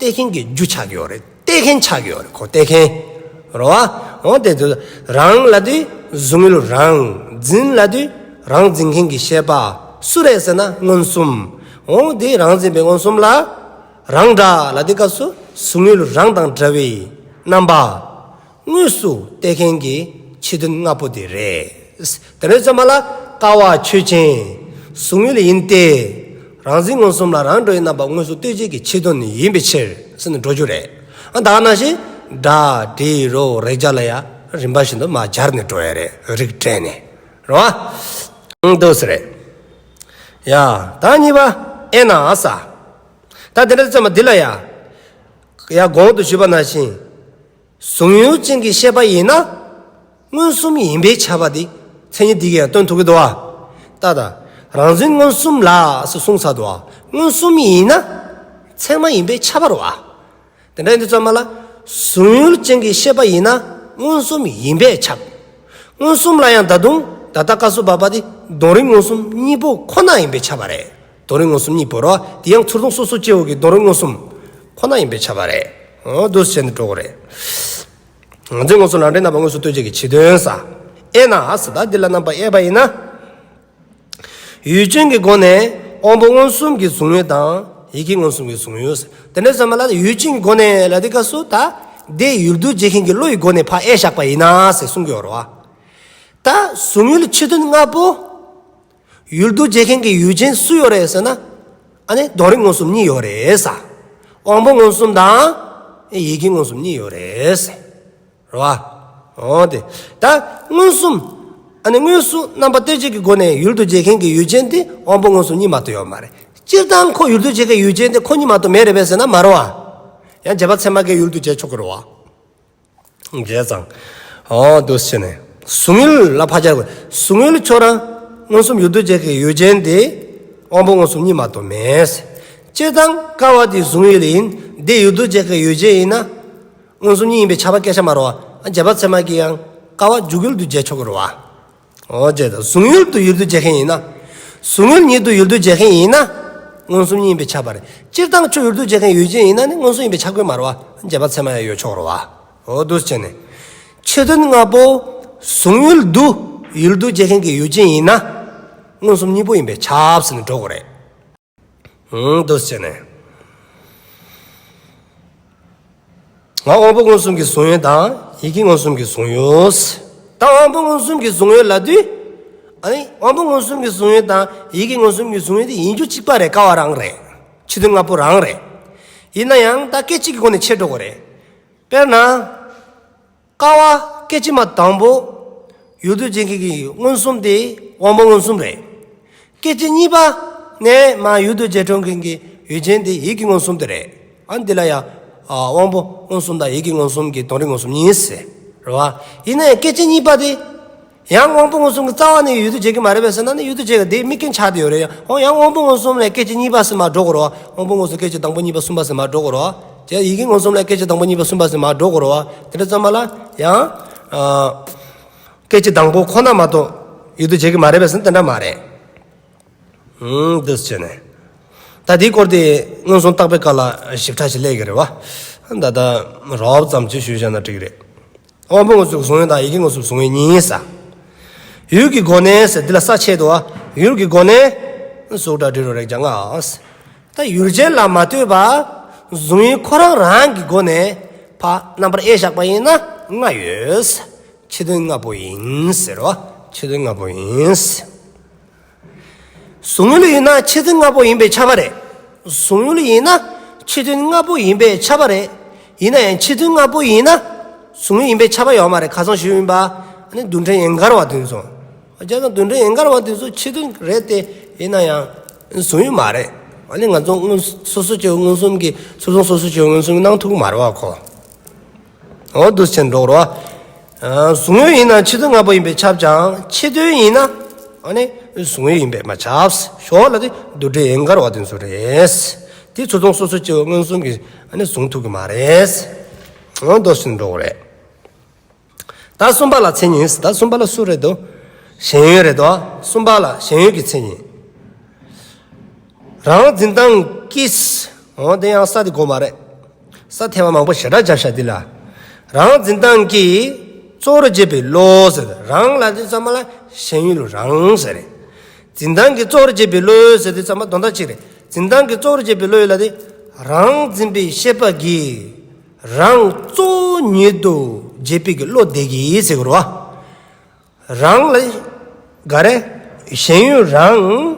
བལྟས་མཁན་གྱི་རྒྱུ་ཆགས་ཀྱི་ཡོད་རེད། བལྟས་མཁན་ཆགས་ཀྱི་ཡོད་རེད། ཁོ་བལྟས་མཁན་རེད་བ། འོ་དེ་དུས་རང་ལབ་དུས་གཟུང་ཡུལ་རང་། འཛིན་ལབ་དུས་རང་འཛིན་མཁན་གྱི་ཤེས་པ་སུ་རེད་ཟེར་ན་མངོན་སུམ། འོ་དེ་རང་འཛིན་པའི་མངོན་སུམ་ལ་རང་འདྲ་ལབ་དུས་སྐབས་སུ་གཟུང་ཡུལ་རང་དང་འདྲ་བའི་རྣམ་པ་དངོས་སུ་བལྟས་མཁན་གྱི་ཕྱི་དོན་ལྔ་པོ་དེ་རེད། དེ་འདྲ་ཙམ་པ་ལ་ཀ་བ་ཆོས་ཅན། གཟུང་ཡུལ་ཡིན་ཏེ། རང་འཛིན་མངོན་སུམ་ལ་རང་འདྲ་བའི་རྣམ་པ་དངོས་སུ་ལྟོས་བྱེད་ཀྱི་ཕྱི་དོན་ཡིན་པའི་ཕྱིར་ཟེར་ནས་འགྲོ་རྒྱུ་རེད། ཨ་ད་ག་ནང་བཞིན་སྒྲ་དྲི་རོ་རེག་བྱ་ལ་ཡང་རིམ་པ་བཞིན་དུ་མར་སྦྱར་ནས་འགྲོ་ཡ་རེད། རིགས་བསྒྲེས་ནས་རེད་བ། འདུག་སེ་རེད། ཡ། ད་གཉིས་པ་ཨེ་ན་ས། ད་དེ་འདྲ་ཙམ་པ་འདི་ལ་ཡ། ཡ་གོང་དུ་ཞུས་པ་ནང་བཞིན། གཟུང་ཡུལ་ཅན་གྱི་ཤེས་པ་ཡིན་ན། མངོན་སུམ་ཡིན་པས་ཁྱབ་པ་དེ་མཚན་ཉིད་འདི་གིས་ཡང་སྟོན་ཐུབ་ཀྱི་འདུག་བ། ད་ལྟ་རང་འཛིན་མངོན་སུམ་ལ་སོགས་གསུངས་ཚར་འདུག་བ། མངོན་སུམ་ཡིན་ན་ཚད་མ་ཡིན་པས་ཁྱབ་པ་རེད་བ། དེ་འདྲ་ཡིན་དུས་ཙམ་པ་ལ་གཟུང་ཡུལ་ཅན་གྱི་ཤེས་པ་ཡིན་ན་མངོན་སུམ་ཡིན་པས་ཁྱབ། མངོན་སུམ་ལ་ཡང་ད་དུང་ད་ལྟ་སྐབས་སུ་བབ་པ་དེ་དོན་རིག་མངོན་སུམ་གཉིས་པོ་ཁོ་ན་ཡིན་པས་ཁྱབ་པ་རེད། དོན་རིག་མངོན་སུམ་གཉིས་པོ་རེད་བ། དེ་ཡང་ཚུར་མཐོང་སོ་སོ་སྐྱེ་བོ་གི་དོན་རིག་མངོན་སུམ་ཁོ་ན་ཡིན་པས་ཁྱབ་པ་རེད། འོ་འདུག་སེ་བྱས་ནས་འགྲོ་དགོས་རེད། ང་ཚོས་མངོན་སུམ་རང་འབྲས་རྣམ་པ་དངོས་སུ་ལྟོས་བྱེད་ཀྱི་ཕྱི་དོན་ས། ཨེ་ན་ས། ད་འདི་ལ་རྣམ་པ་དབྱེ་བ་ཡིན་ན། ཡུལ་ཅན་གྱི་སྒོ་ནས་དབང་པོ་མངོན་སུམ་གྱི་གཟུང་ཡུལ་དང་ཡིད་ཀྱི་མངོན་སུམ་གྱི་གཟུང་ཡུལ་ས། དེ་འདྲ་ཙམ་པ་ལ་ཡུལ་ཅན་གྱི་སྒོ་ནས་ལབ་དུས་སྐབས་སུ་ད་དེ་ཡུལ་དུ་བྱེད་མཁན་གྱི་བློ་ཡི་སྒོ་ནས་ཕར་དབྱེ་བཞག་པ་ཡིན་ན་ཟེར་གསུང་གི་ཡོད་རེད་བ། ད་གཟུང་ཡུལ་ཕྱི་དོན་ལྔ་པོ། ཡུལ་དུ་བྱེད་མཁན་གྱི་ཡུལ་ཅན་སུ་ཡོད་རེད་ཟེར་ན། ཨ་ནི་དོན་རིག་མངོན་སུམ་གཉིས་ཡོད་རེད་ས། དབང་པོ་མངོན་སུམ་དང་། ཡིད་ཀྱི་མངོན་སུམ་གཉིས་ཡོད་རེད་ཟེར། རེད་བ། འོ་དེ། ད་མངོན་སུམ། ཨ་ནི་དངོས་སུ་རྣམ་པ་ལྟོས་བཅས་ཀྱི་སྒོ་ནས་ཡུལ་དུ་བྱེད་མཁན་གྱི་ཡུལ་ཅན་དེ་དབང་པོ་མངོན་སུམ་གཉིས་མ་གཏོགས་ཡོད་མ་རེད། སྤྱིར་བཏང་ཁོ་ཡུལ་དུ་བྱེད་མཁན་ཡུལ་ཅན་དེ་ཁོ་གཉིས་མ་གཏོགས་མེད་རེད་པས་ཟེར་ན་མ་རེད་བ། ཡང་རྗེས་དཔག་ཚད་མ་གིས་ཡུལ་དུ་བྱེད་ཆོག་གི་རེད་བ། བྱས་ཙང་། འོ་འདུག་སེ་བྱས་ནས། གཟུང་ཡུལ་ལ་ཕར་སྦྱར་དགོས། གཟུང་ཡུལ་ཁྱོད་རང་མངོན་སུམ་ཡུལ་དུ་བྱེད་མཁན་ཡུལ་ཅན་དེ་དབང་པོ་མངོན་སུམ་གཉིས་མ་གཏོགས་མེད། སྤྱིར་བཏང་ཀ་བ་དེ་གཟུང་ཡུལ་ཡིན། འདི་ཡུལ་དུ་བྱེད་མཁན་ཡུལ་ཅན་ཡིན་ན། མངོན་སུམ་གཉིས་ཡིན་པས་ཁྱབ་པ་སྐད་ཆ་མ་རེད་བ། རྗེས་དཔག་ཚད་མ་གིས་ཡང་ཀ་བ་འཇུག་ཡུལ་དུ་བྱེད་ཆོག་གི་རེད་བ། འོ་བྱས་ཙང་གཟུང་ཡུལ་དུ་ཡུལ་དུ་བྱེད་མཁན་ཡིན་ན། གཟུང་ཡུལ་ཉིད་དུ་ཡུལ་དུ་བྱེད་མཁན་ཡིན་ན། མངོན་སུམ་གཉིས་ཡིན་པས་ཁྱབ་པ་རེད། སྤྱིར་བཏང་ཁྱོད་ཡུལ་དུ་བྱེད་མཁན་ཡུལ་ཅན་ཡིན་ན་ནི་མངོན་སུམ་ཡིན་པས་ཁྱབ་ཀྱི་མ་རེད་བ། རྗེས་དཔག་ཚད་མ་ཡང་ཡོད་ཆོག་རེད་བ། འོ་འདུག་སེ་བྱས་ནས། ཕྱི་དོན་ལྔ་པོ། གཟུང་ཡུལ་དུ་ཡུལ་དུ་བྱེད་མཁན་གྱི་ཡུལ་ཅན་ཡིན་ན། མངོན་སུམ་གཉིས་པོ་ཡིན་པས་ཁྱབ་ཟེར་ནས་འགྲོ་དགོས་རེད། ཨང་། འདུག་སེ་བྱས་ནས། ང་དབང་པོ་མངོན་སུམ་གྱི་གཟུང་ཡུལ་དང་ཡིད་ཀྱི་མངོན་སུམ་གྱི་གཟུང་ཡུལ། ད་དབང་པོ་མངོན་སུམ་གྱི་གཟུང་ཡུལ་ལབ་དུས། ཨ་ནི་དབང་པོ་མངོན་སུམ་གྱི་གཟུང་ཡུལ་དང་ཡིད་ཀྱི་མངོན་སུམ་གྱི་གཟུང་ཡུལ་དེ་ཡིན་རྒྱུ་གཅིག་པ་རེད། ཀ་བ་རང་རེད། ཕྱི་དོན་ལྔ་པོ་རང་རེད། ཡིན་ན་ཡང་ད་སྐད་ཅིག་གི་སྒོ་ནས་ཕྱེ་འགྲོ་དགོས་རེད། དཔེར་ན། ཀ་བ་སྐད་ཅིག་མ་དང་པོ། ཡུལ་དུ་བྱེད་མཁན་གྱི་མངོན་སུམ་དེ་དབང་པོ་མངོན་སུམ་རེད། སྐད་ཅིག་གཉིས་པ་ནས་མར་ཡུལ་དུ་བྱེད་འགྲོ་མཁན་གྱི་ཡུལ་ཅན་དེ་ཡིད་ཀྱི་མངོན་སུམ་དེ་རེད། ཨ་འདི་ལ་ཡང་། ཨ་དབང་པོ་མངོན་སུམ་དང་ཡིད་ཀྱི་མངོན་སུམ་གྱི་དོན་རིག་མངོན་སུམ་གཉིས་ཟེར། རེད་བ། ཡིན་ན་ཡང་སྐད་ཅིག་གཉིས་པ་དེ། ཡང་དབང་པོ་མངོན་སུམ་གྱི་རྩ་བ་ནས་ཡུལ་དུ་བྱེད་ཀྱི་མ་རེད་པས་ཟེར་ན་ནི་ཡུལ་དུ་བྱེད་ཀྱི་དེ་དམིགས་རྐྱེན་ཆགས་བསྡད་ཡོད་རེད། ཡང་འོ་ཡང་དབང་པོ་མངོན་སུམ་ལས་སྐད་ཅིག་གཉིས་པ་ཟེར་མར་འགྲོ་དགོས་རེད་བ། དབང་པོ་མངོན་སུམ་སྐད་ཅིག་དང་པོ་གཉིས་པ་གསུམ་པ་ཟེར་མར་འགྲོ་དགོས་རེད་བ། དེ་ཡིད་ཀྱི་མངོན་སུམ་ལས་སྐད་ཅིག་དང་པོ་གཉིས་པ་གསུམ་པ་ཟེར་མར་འགྲོ་དགོས་རེད་བ། དེ་འདྲ་ཙམ་པ་ལ་ཡང་། ཨ། སྐད་ཅིག་དང་པོ་ཁོ་ན་མ་གཏོགས་ཡུལ་དུ་བྱེད་ཀྱི་མ་རེད་པས་ཟེར་ན་དེ་འདྲ་མ་རེད། ཨང་། འདུག་སེ་བྱས་ནས། ད་དེའི་སྐོར་དེ་མངོན་སུམ་བརྟག་པའི་སྐབས་ལ་ཞིབ་ཕྲ་ཞིག་སླེབས་ཀྱི་རེད་བ། ད་ལྟ་རོབ་ཙམ་ཅིག་ཞུས་བཞག་ན་འགྲིག་གི་རེད། དབང་པོ་དངོས་སུ་གཟུང་ཡུལ་དང་ཡིད་ཀྱི་དངོས་སུ་གཟུང་ཡུལ་གཉིས་ས། ཡུལ་གྱི་སྒོ་ནས་ཟེར་འདི་ལ་ས་ཆད་དོ། ཡུལ་གྱི་སྒོ་ནས་གཟུགས་སྒྲ་དྲི་རོ་རེག་བྱ་ལྔ། ད་ཡུལ་ཅན་ལ་མ་ལྟོས་པ་གཟུང་ཡུལ་ཁོ་རང་རང་གི་སྒོ་ནས་ཕ་རྣམ་པར་དབྱེ་བཞག་པ་ཡིན་ན་ལྔ་ཡོད། ཕྱི་དོན་ལྔ་པོ་ཡིན་ཟེར་བ། ཕྱི་དོན་ལྔ་པོ་ཡིན། གཟུང་ཡུལ་ཡིན་ན་ཕྱི་དོན་ལྔ་པོ་ཡིན་པས་ཁྱབ་པ་རེད། གཟུང་ཡུལ་ཡིན་ན་ཕྱི་དོན་ལྔ་པོ་ཡིན་པས་ཁྱབ་པ་རེད། ཡིན་ན་ཡང་ཕྱི་དོན་ལྔ་པོ་ཡིན་ན་གཟུང་ཡུལ་ཡིན་པས་ཁྱབ་པ་ཡོད་མ་རེད། ཁ་སང་ཞུས་ཡིན་པ། ཨ་ནི་རྡུལ་ཕྲན་ཡན་གར་བ་དེ་ཚོ། བྱས་ཙང་རྡུལ་ཕྲན་ཡན་གར་བ་དེ་ཚོ་ཕྱི་དོན་རེད་དེ། ཡིན་ན་ཡང་གཟུང་ཡུལ་མ་རེད། ཨ་ནི་ང་ཚོ་མངོན་སོ་སོ་སྐྱེ་བོ་མངོན་སུམ་གྱི་ཚུར་མཐོང་སོ་སོ་སྐྱེ་བོ་མངོན་སུམ་གྱི་སྣང་ཐུབ་ཀྱི་མ་རེད་བ་ཁོ། འོ་འདུག་སེ་འགྲོ་རོ། གཟུང་ཡུལ་ཡིན་ན་ཕྱི་དོན་ལྔ་པོ་ཡིན་པས་ཁྱབ་ཀྱང་ཕྱི་དོན་ཡིན་ན་ཨ་ནི་གཟུང་ཡུལ་ཡིན་པས་མ་ཁྱབ། ཞོག་ལ་དེ་རྡུལ་ཕྲན་ཡན་གར་བ་དེ་ཚོ་རེད། དེ་ཚུར་མཐོང་སོ་སོ་སྐྱེ་བོ་མངོན་སུམ་གྱིས་ཨ་ནི་གཟུང་ཐུབ་ཀྱི་མ་རེད། འོ་འདུག་སེ་འགྲོ་རེད། ད་གསུམ་པ་ལ་མཚན་ཉིད། ད་གསུམ་པ་ལ་སུ་རེད་དོ། ཞེན་ཡུལ་རེད་དོ། གསུམ་པ་ལ་ཞེན་ཡུལ་གྱི་མཚན་ཉིད། རང་འཛིན་སྟངས་ཀྱིས། འོ་དེ་ཡང་ས་དེ་དགོས་མ་རེད། ས་ཐེ་བ་མང་པོ་ཞེ་དྲག་རྒྱབ་ཤག་འདི་ལ། རང་འཛིན་སྟངས་ཀྱིས་གཙོ་བོར་བྱེད་པའི་བློ་ཟེར། རང་ལ་དེ་ཚང་མ་ལ་ཞེན་ཡུལ་རང་ཟེར་རེད། འཛིན་སྟངས་ཀྱིས་གཙོ་བོར་བྱེད་པའི་བློ་ཟེར་དེ་ཚང་མ་དོན་དག་གཅིག་རེད། འཛིན་སྟངས་ཀྱིས་གཙོ་བོར་བྱེད་པའི་བློ་ཡོད་ལ་དེ། རང་འཛིན་པའི་ཤེས་པ་གིས་རང་གཙོ་བོ་ཉིད་དུ་བྱེད་པའི་གི་བློ་དེ་གིས་ཟེར་དགོས་རེད་བ། རང་ལ་ག་རེ། ཞེན་ཡུལ་རང་།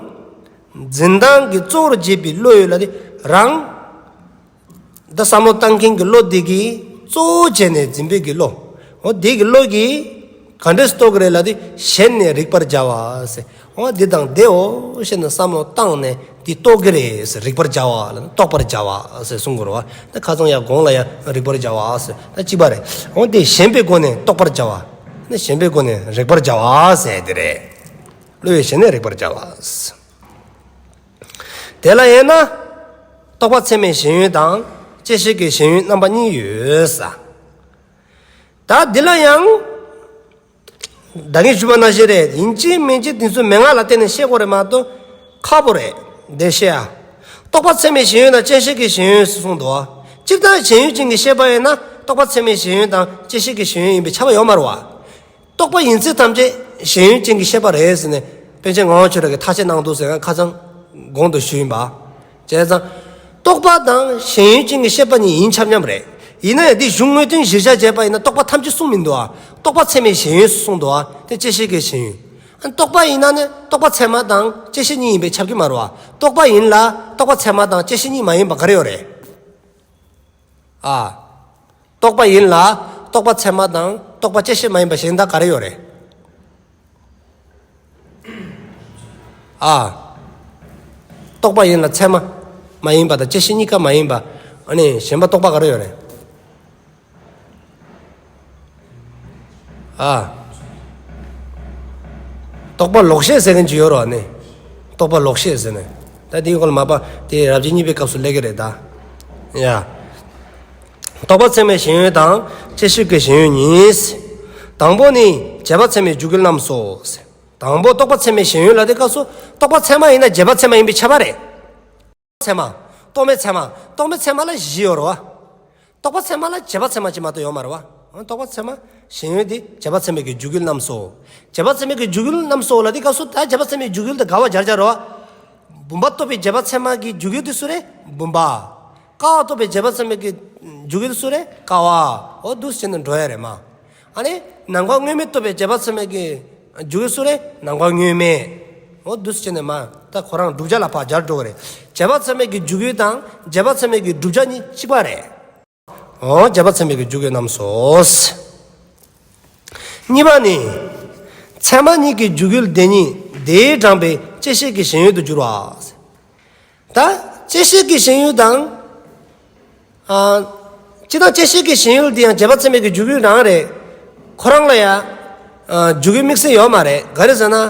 འཛིན་སྟངས་ཀྱིས་གཙོ་བོར་བྱེད་པའི་བློ་ཡོད་ལ་དེ་རང་། ད་བསམ་བློ་བཏང་མཁན་གྱི་བློ་དེ་གིས་གཙོ་བོ་བྱས་ནས་འཛིན་པའི་གི་བློ། འོ་དེ་གི་བློ་གིས་ག་འདྲས་རྟོགས་ཀྱི་རེད་ལ་དེ་ཞེན་ནས་རིག་པར་བྱ་བ་ཟེར། འོ་འདི་དང་དེའོ་ཞེས་ནས་བསམ་བློ་བཏང་ནས་འདི་རྟོགས་ཀྱི་རེད་ཟེར། རིག་པར་བྱ་བ་ལ་ནི་རྟོགས་པར་བྱ་བ་ཟེར་གསུང་དགོས་རེད་བ། ད་ཁ་སང་ཡང་གོང་ལ་ཡང་རིག་པར་བྱ་བ་ཟེར། ད་གཅིག་པ་རེད། འོ་དེ་ཞེན་པའི་སྒོ་ནས་རྟོགས་པར་བྱ་བ། ནི་ཞེན་པའི་སྒོ་ནས་རིག་པར་བྱ་བ་ཟེར་དེ་རེད། བློ་ཡིས་ཞེན་ནས་རིག་པར་བྱ་བ། དེ་ལ་དབྱེ་ན། རྟོག་པ་ཚད་མའི་ཞེན་ཡུལ་དང་བཅད་ཤེས་ཀྱི་ཞེན་ཡུལ་རྣམ་པ་གཉིས་ཡོད་ས། ད་འདི་ལ་ཡང་། ད་གིན་ཞུས་པ་ནང་བཞིན་རེད། ཡིན་གཅིག་མིན་གཅིག་དེ་ཚོ་མན་ངག་ལ་བརྟེན་ནས་བཤད་དགོས་རེད་མ་གཏོགས་ཁག་པོ་རེད། འདི་བཤད་ཨ། རྟོག་པ་ཚད་མའི་ཞེན་ཡུལ་དང་བཅད་ཤེས་ཀྱི་ཞེན་ཡུལ་ཟེར་གསུངས་འདུག་ཨ། སྤྱིར་བཏང་ཞེན་ཡུལ་ཅན་གྱི་ཤེས་པ་ཡིན་ན་རྟོག་པ་ཚད་མའི་ཞེན་ཡུལ་དང་བཅད་ཤེས་ཀྱི་ཞེན་ཡུལ་ཡིན་པའི་ཁྱབ་པ་ཡོད་མ་རེད་བ། རྟོག་པ་ཡིན་ཚད་ཐམས་ཅད་ཞེན་ཡུལ་ཅན་གྱི་ཤེས་པ་རེད་ཟེར་ནས་པཎ་ཆེན་ངག་དབང་ཆོས་གྲགས་ཀྱིས་ཐག་བཅད་གནང་འདུག་ཟེར་ང་ཁ་སང་གོང་དུ་ཞུས་ཡིན་པ། བྱས་ཙང་། རྟོག་པ་དང་ཞེན་ཡུལ་ཅན་གྱི་ཤེས་པ་གཉིས་ཡིན་ཁྱབ་མཉམ་རེད། ཡིན་ན་ཡང་འདི་གཞུང་དངོས་བསྟན་གཞིར་བཞག་བྱས་པ་ཡིན་ན་རྟོག་པ་ཐམས་ཅད་གསུངས་མི་འདུག་ཨ། རྟོག་པ་ཚད་མའི་ཞེན་ཡུལ་གསུངས་འདུག་ཨ། དེ་བཅད་ཤེས་ཀྱི་ཞེན་ཡུལ། ཨ་རྟོག་པ་ཡིན་ན་ནི་རྟོག་པ་ཚད་མ་དང་བཅད་ཤེས་གཉིས་ཡིན་པས་ཁྱབ་ཀྱི་མ་རེད་བ། རྟོག་པ་ཡིན་ལ་རྟོག་པ་ཚད་མ་དང་བཅད་ཤེས་གཉིས་མ་ཡིན་པ་ག་རེ་ཡོད་རེད། ཨ། རྟོག་པ་ཡིན་ལ་རྟོག་པ་ཚད་མ་དང་རྟོག་པ་བཅད་ཤེས་མ་ཡིན་པ་གཞན་དག་ག་རེ་ཡོད་རེད། ཨ། རྟོག་པ་ཡིན་ལ་ཚད་མ་མ་ཡིན་པ་དང་བཅད་ཤེས་གཉིས་ཀ་མ་ཡིན་པ། ཨ་ནི་གཞན་པ་རྟོག་པ་ག་རེ་ཡོད་རེད། ཨ། རྟོག་པ་ལོག་ཤེས་ཟེར་མཁན་ཅིག་ཡོད་རེད་བ་ནི། རྟོག་པ་ལོག་ཤེས་ཟེར་ནས། ད་དེའི་སྐོར་ལ་མ་པ་དེ་རབ་བྱེད་གཉིས་པའི་སྐབས་སུ་སླེབས་ཀྱི་རེད་ད། ཡ། རྟོག་པ་ཚད་མའི་ཞེན་ཡུལ་དང་བཅད་ཤེས་ཀྱི་ཞེན་ཡུལ་གཉིས། དང་པོ་ནི་རྗེས་དཔག་ཚད་མའི་འཇུག་ཡུལ་རྣམས་སོ། དང་པོ་རྟོག་པ་ཚད་མའི་ཞེན་ཡུལ་ལ་དེ་སྐབས་སུ་རྟོག་པ་ཚད་མ་ཡིན་ན་རྗེས་དཔག་ཚད་མ་ཡིན་པས་ཁྱབ་པ་རེད། ཚད་མ། རྟོག་མེད་ཚད་མ། རྟོག་མེད་ཚད་མ་ལ་བཞི་ཡོད་རེད་བ། རྟོག་པ་ཚད་མ་ལ་རྗེས་དཔག་ཚད་མ་གཅིག་མ་གཏོགས་ཡོད་མ་རེད་བ། རྟོག་པ་ཚད་མ་ཞེན་ཡུལ་དེ་རྗེས་དཔག་ཚད་མའི་གི་འཇུག་ཡུལ་རྣམས་སོ། རྗེས་དཔག་ཚད་མའི་གི་འཇུག་ཡུལ་རྣམས་སོ་ལ་དེ་སྐབས་སུ་ད་རྗེས་དཔག་ཚད་མའི་འཇུག་ཡུལ་དེ་དགར་བ་སྦྱར་སྦྱར་རེད་བ། བུམ་པ་རྟོགས་པའི་རྗེས་དཔག་ཚད་མ་གི་འཇུག་ཡུལ་དེ་སུ་རེད། བུམ་པ། ཀ་བ་རྟོགས་པའི་རྗེས་དཔག་ཚད་མའི་གི་འཇུག་ཡུལ་སུ་རེད། ཀ་བ། འོ་འདུག་སེ་བྱས་ནས་འགྲོ་ཡ་རེད་མ། ཨ་ནི་ནམ་མཁའ་དངོས་མེད་རྟོགས་པའི་རྗེས་དཔག་ཚད་མའི་གི་འཇུག་ཡུལ་སུ་རེད། ནམ་མཁའ་དངོས་མེད། འོ་འདུག་སེ་བྱས་ནས་མ་ད་ཁོ་རང་བསྒྲུབ་བྱ་ལ་ཕར་སྦྱར་འགྲོ་གི་རེད། རྗེས་དཔག་ཚད་མའི་གི་འཇུག་ཡུལ་དང་རྗེས་དཔག་ཚད་མའི་གི་བསྒྲུབ་བྱ་གཉིས་གཅིག་པ་རེད། འོ་རྗེས་དཔག་ཚད་མའི་གི་འཇུག་ཡུལ་རྣམས་སོ། གཉིས་པ་ནི། ཚད་མ་གཉིས་ཀྱི་འཇུག་ཡུལ་དེ་ཉིད་དེས་དྲངས་པའི་བཅད་ཤེས་ཀྱི་ཞེན་ཡུལ་དུ་འགྱུར་བ། ད་བཅད་ཤེས་ཀྱི་ཞེན་ཡུལ་དང་། ཨ། སྤྱིར་བཏང་བཅད་ཤེས་ཀྱི་ཞེན་ཡུལ་དེ་ཡང་རྗེས་དཔག་ཚད་མའི་གི་འཇུག་ཡུལ་རང་རེད། ཁོ་རང་ལ་ཡང་། ཨ། འཇུག་ཡུལ་དམིགས་བསལ་ཡོད་མ་རེད། ག་རེ་ཟེར་ན། ཨ།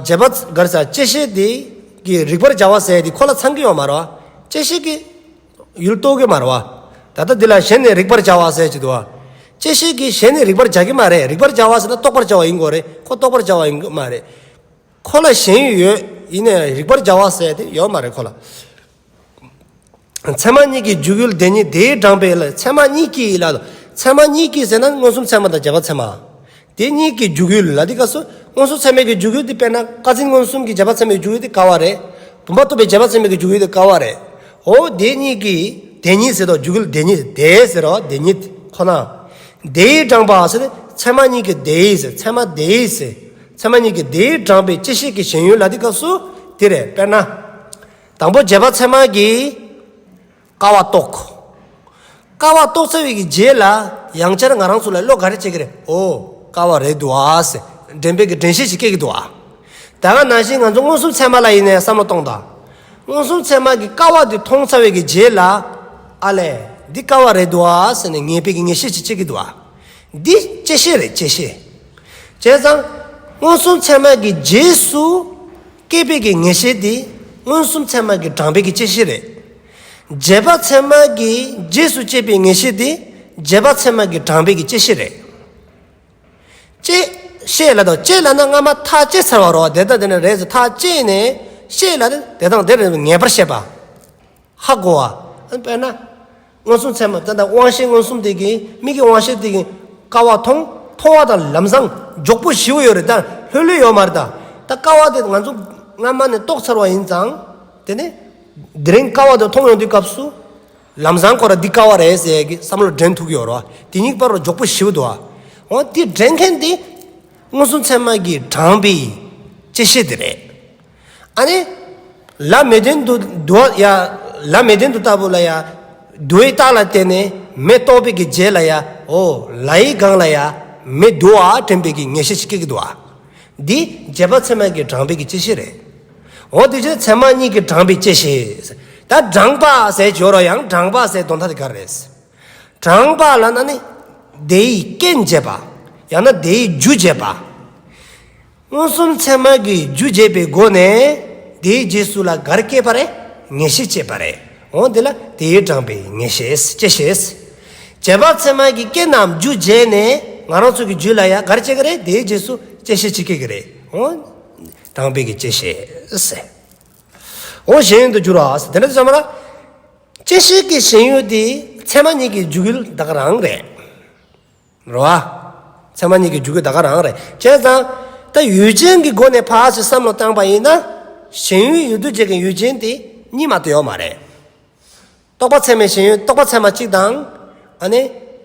རྗེས་དཔག་ག་རེ་ཟེར། བཅད་ཤེས་དེ་གི་རིག་པར་བྱ་བ་ཟེར་དེ་ཁོ་ལ་ཚང་གི་ཡོད་མ་རེད་བ། བཅད་ཤེས་ཀྱི་ཡུལ་རྟོགས་ཀྱི་མ་རེད་བ། ད་ལྟ་འདི་ལ་ཞེན་ནས་རིག་པར་བྱ་བ་ཟེར་གྱི་འདུག་བ། བཅད་ཤེས་ཀྱིས་ཞེན་ནས་རིག་པར་བྱ་གི་མ་རེད། རིག་པར་བྱ་བ་ཟེར་ན་རྟོགས་པར་བྱ་བ་ཡིན་དགོས་རེད། ཁོ་རྟོགས་པར་བྱ་བ་ཡིན་གྱི་མ་རེད། ཁོ་ལ་ཞེན་ཡུལ་ཡོད། ཡིན་ནའི་རིག་པར་བྱ་བ་ཟེར་དེ་ཡོད་མ་རེད་ཁོ་ལ། ཚད་མ་གཉིས་ཀྱི་འཇུག་ཡུལ་དེ་ཉིད་དེས་དྲངས་པའི་ལ། ཚད་མ་གཉིས་ཀྱི་ལ། ཚད་མ་གཉིས་ཀྱི་ཟེར་ན་མངོན་སུམ་ཚད་མ་དང་རྗེས་དཔག་ཚད་མ། དེ་གཉིས་ཀྱི་འཇུག་ཡུལ་ལ་དེ་སྐབས་སུ་མངོན་སུམ་ཚད་མའི་གི་འཇུག་ཡུལ་དེ་དཔེར་ན་ཀ་ཚིག་མངོན་སུམ་གྱི་རྗེས་དཔག་ཚད་མའི་འཇུག་ཡུལ་དེ་ཀ་བ་རེད། བུམ་པ་རྟོགས་པའི་རྗེས་དཔག་ཚད་མའི་གི་འཇུག་ཡུལ་དེ་ཀ་བ་རེད། འོ་དེ་གཉིས་ཀྱི་དེ་ཉིད་ཟེར་དོ། འཇུག་ཡུལ་དེ་ཉིད་དེ་ཟེར་རོ། དེ་ཉིད་ཁོ་ན། དེའི་དྲངས་པ་ཟེར་ཚད་མ་གཉིས་ཀྱི་དེའི་ཟེར། ཚད་མ་དེའི་ཟེར། ཚད་མ་གཉིས་ཀྱི་དེའི་དྲངས་པའི་བཅད་ཤེས་ཀྱི་ཞེན་ཡུལ་ལ་དེ་སྐབས་སུ་དེ་རེད། དཔེར་ན། དང་པོ་རྗེས་དཔག་ཚད་མ་གིས་ཀ་བ་རྟོགས། ཀ་བ་རྟོགས་ཚར་བའི་གི་རྗེས་ལ་ཡང་བསྐྱར་ང་རང་ཚོ་ལ་བློ་ག་རེ་སྐྱེ་གི་རེད། ཨོ་ཀ་བ་རེད་འདུག་ཨ་ཟེར་དྲན་པའི་གི་དྲན་ཤེས་ཤིག་སྐྱེ་གི་འདུག་ཨ། ད་ག་ནང་བཞིན་ང་ཚོ་མངོན་སུམ་ཚད་མ་ལ་ཡིན་ནའི་བསམ་བློ་གཏོང་དང་། མངོན་སུམ་ཚད་མ་གིས་ཀ་བ་དེ་མཐོང་ཚར་བའི་གི་རྗེས་ལ། ཨ་ལས། འདི་ཀ་བ་རེད་འདུག་ཨ་ཟེར་ནས་ངེས་པའི་གི་ངེས་ཤེས་ཤིག་སྐྱེ་གི་འདུག་ཨ། འདི་བཅད་ཤེས་རེད། བཅད་ཤེས། བྱས་ཙང་། མངོན་སུམ་ཚད་མ་གི་རྗེས་སུ་སྐྱེས་པའི་གི་ངེས་ཤེས་དེ་མངོན་སུམ་ཚད་མ་གི་དྲངས་པའི་གི་བཅད་ཤེས་རེད། རྗེས་དཔག་ཚད་མ་གི་རྗེས་སུ་སྐྱེས་པའི་ངེས་ཤེས་དེ་རྗེས་དཔག་ཚད་མ་གི་དྲངས་པའི་གི་བཅད་ཤེས་རེད། བཅད་ཤེས་ལ་དང་། བཅད་ལ་ན་སྔ་མ་ཐག་བཅད་ཚར་བ་རོ། དེ་དང་དེ་ནས་རེད་ཟེར་ཐག་བཅད་ནས་ཤེས་ལ་དེ་དང་དེ་རེད་ངེས་པར་ཤེས་པ། ཧ་གོ་བ། དཔེར་ན། མངོན་སུམ་ཚད་མ་ད་ལྟ་དབང་ཤེས་མངོན་སུམ་དེ་གིས་མིག་གི་དབང་ཤེས་དེ་གིས་ཀ་བ་མཐོང་། མཐོང་བ་དང་ལམ་སང་མགྱོགས་པོ་ཞེ་པོ་ཡོད་རེད། ད་ལྷོད་ལྷོད་ཡོད་མ་རེད། ད་ད་ཀ་བ་དེ་ང་ཚོ་སྔ་མ་ནས་རྟོགས་ཚར་བ་ཡིན་ཙང་། དེ་ནས་དེ་རིང་ཀ་བ་དེ་མཐོང་ཡོང་དུས་སྐབས་སུ་ལམ་སང་ཁོ་ར་འདི་ཀ་བ་རེད་ཟེར་གི་བསམ་བློ་འདྲེན་ཐུབ་ཀྱི་ཡོད་རེད་བ། དེ་གཉིས་བར་རུ་མགྱོགས་པོ་ཞེ་པོ་འདུག་བ། འོ་དེ་འདྲེན་མཁན་དེ་མངོན་སུམ་ཚད་མ་གིས་དྲངས་པའི་བཅད་ཤེས་དེ་རེད། ཨ་ནི། ལ་མེ་ལྡན་དུ་དུ་བ་ཡ། ལ་མེ་ལྡན་དུ་ལྟ་བུ་ལ་ཡ། དུ་བའི་རྟགས་ལ་བརྟེན་ནས་མེ་རྟོགས་པའི་གི་རྗེས་ལ་ཡ། འོ་ལའི་སྒང་ལ་ཡ། མེ་འདུག་ཨ་དྲན་པའི་གི་ངེས་ཤེས་ཤིག་སྐྱེ་གི་འདུག་ཨ། འདི་རྗེས་དཔག་ཚད་མ་གིས་དྲངས་པའི་གི་བཅད་ཤེས་རེད། འོ་དེ་བཞིན་ཚད་མ་གཉིས་ཀྱིས་དྲངས་པའི་བཅད་ཤེས། ད་དྲངས་པ་ཟེར་བརྗོད་རོགས་ཡང་། དྲངས་པ་ཟེར་དོན་དག་དེ་ག་རེ་རེད། དྲངས་པ་ལབ་ན་ནི། དེའི་རྐྱེན་བྱེད་པ། ཡང་ན་དེའི་རྒྱུ་བྱེད་པ། མངོན་སུམ་ཚད་མ་གིས་རྒྱུ་བྱས་པའི་སྒོ་ནས་དེའི་རྗེས་སུ་ལ་ག་རེ་སྐྱེས་པ་རེད། ངེས་ཤེས་སྐྱེས་པ་རེད། འོ་དེ་ལ་དེའི་དྲངས་པའི་ངེས་ཤེས། བཅད་ཤེས། རྗེས་དཔག་ཚད་མ་གིས་རྐྱེན་ནམ་རྒྱུ་བྱས་ནས་ང་རང་ཚོ་གི་རྒྱུད་ལ་ཡང་ག་རེ་སྐྱེ་གི་རེད། དེའི་རྗེས་སུ་བཅད་ཤེས་ཅིག་སྐྱེ་གི་རེད། འོ་དྲངས་པའི་གི་བཅད་ཤེས། འོ་ཞེན་ཡུལ་དུ་འགྱུར་བ། དེ་འདྲ་དུ་ཙམ་ལ། བཅད་ཤེས་ཀྱི་ཞེན་ཡུལ་དེ་ཚད་མ་གཉིས་ཀྱི་འཇུག་ཡུལ་ད་ག་རང་རེད། རེད་བ། ཚད་མ་གཉིས་ཀྱི་འཇུག་ཡུལ་ད་ག་རང་རེད། བྱས་ཙང་། ད་ཡུལ་ཅན་གྱི་སྒོ་ནས་ཕར་ཚུར་བསམ་བློ་བཏང་པ་ཡིན་ན། ཞེན་ཡུལ་ཡུལ་དུ་བྱེད་མཁན་ཡུལ་ཅན་དེ་གཉིས་མ་གཏོགས་ཡོད་མ་རེད། རྟོག་པ་ཚད་མའི་ཞེན་ཡུལ། རྟོག་པ་ཚད་མ་གཅིག་དང་། ཨ་ནི།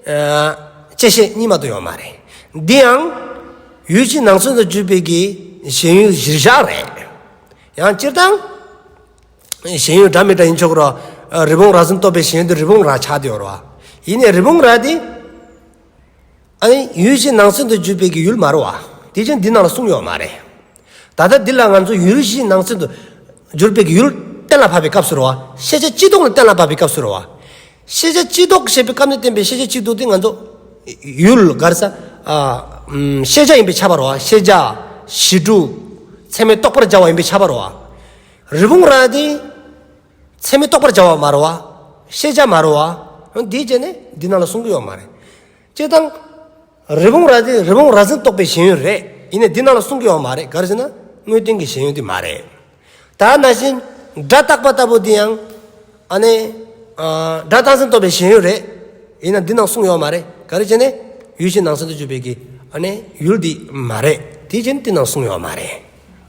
ཨ། བཅད་ཤེས་གཉིས་མ་གཏོགས་ཡོད་མ་རེད། འདི་ཡང་། ཡུལ་གཞི་ནང་གསེས་སུ་གྱུར་པའི་གི་ཞེན་ཡུལ་གཞིར་བཞག་རེད། ཡང་སྤྱིར་བཏང་། ཞེན་ཡུལ་འདྲ་མི་འདྲ་ཡིན་ཆོག་གི་རེད་བ། རི་བོང་རྭ་བཞིན་རྟོགས་པའི་ཞེན་ཡུལ་དེ་རི་བོང་རྭ་ཆགས་བསྡད་ཡོད་རེད་བ། ཡིན་ནའི་རི་བོང་རྭ་དེ། ཨ་ནི་ཡུལ་གཞི་ནང་གསེས་སུ་གྱུར་པའི་གི་ཡུལ་མ་རེད་བ། དེ་བཞིན་འདི་ནང་ལ་གསུངས་ཡོད་མ་རེད། ད་ལྟ་འདི་ལ་ང་ཚོ་ཡུལ་གཞི་ནང་གསེས་སུ་གྱུར་པའི་གི་ཡུལ་གཏན་ལ་ཕབ་པའི་སྐབས་སུ་རེད་བ། ཤེས་བྱ་སྤྱི་ལྡོག་ལ་གཏན་ལ་ཕབ་པའི་སྐབས་སུ་རེད་བ། ཤེས་བྱ་སྤྱི་ལྡོག་ཞེས་པའི་སྐབས་ནས་བསྟན་པའི་ཤེས་བྱ་སྤྱི་ལྡོག་དེ་ང་ཚོ་ཡུལ་ག་རེ་ཟ། ཨ། ཤེས་བྱ་ཡིན་པས་ཁྱབ་པ་རེད་བ། ཤེས་བྱ། གཞི་གྲུབ། ཚད་མས་རྟོགས་པར་བྱ་བ་ཡིན་པས་ཁྱབ་པ་རེད་བ། རི་བོང་རྭ་དེ། ཚད་མས་རྟོགས་པར་བྱ་བ་མ་རེད་བ། ཤེས་བྱ་མ་རེད་བ། འདིའི་རྗེས་ནས་འདི་ནང་ལ་གསུང་གི་ཡོད་མ་རེད། སྤྱིར་བཏང་། རི་བོང་རྭ་དེ་རི་བོང་རྭ་བཞིན་རྟོགས་པའི་ཞེན་ཡུལ་རེད། ཡིན་ནའི་འདི་ནང་ལ་གསུང་གི་ཡོད་མ་རེད། ག་རེ་ཟེར་ན་དངོས་བསྟན་གྱི་ཞེན་ཡུལ་དེ་མ་རེད། ད་ནང་བཞིན་སྒྲ་རྟག་པ་ལྟ་བུ་དེ་ཡང་། ཨ་ནི། ཨ། སྒྲ་རྟག་བཞིན་རྟོགས་པའི་ཞེན་ཡུལ་རེད། ཡིན་ན་འདི་ནང་གསུངས་ཡོད་མ་རེད། ག་རེ་བྱས་ནས་ཡུལ་གཞི་ནང་གསེས་སུ་གྱུར་པའི་གི། ཨ་ནི་ཡུལ་འདི་མ་རེད། དེ་བྱས་ནས་འདི་ནང་གསུངས་ཡོད་མ་རེད།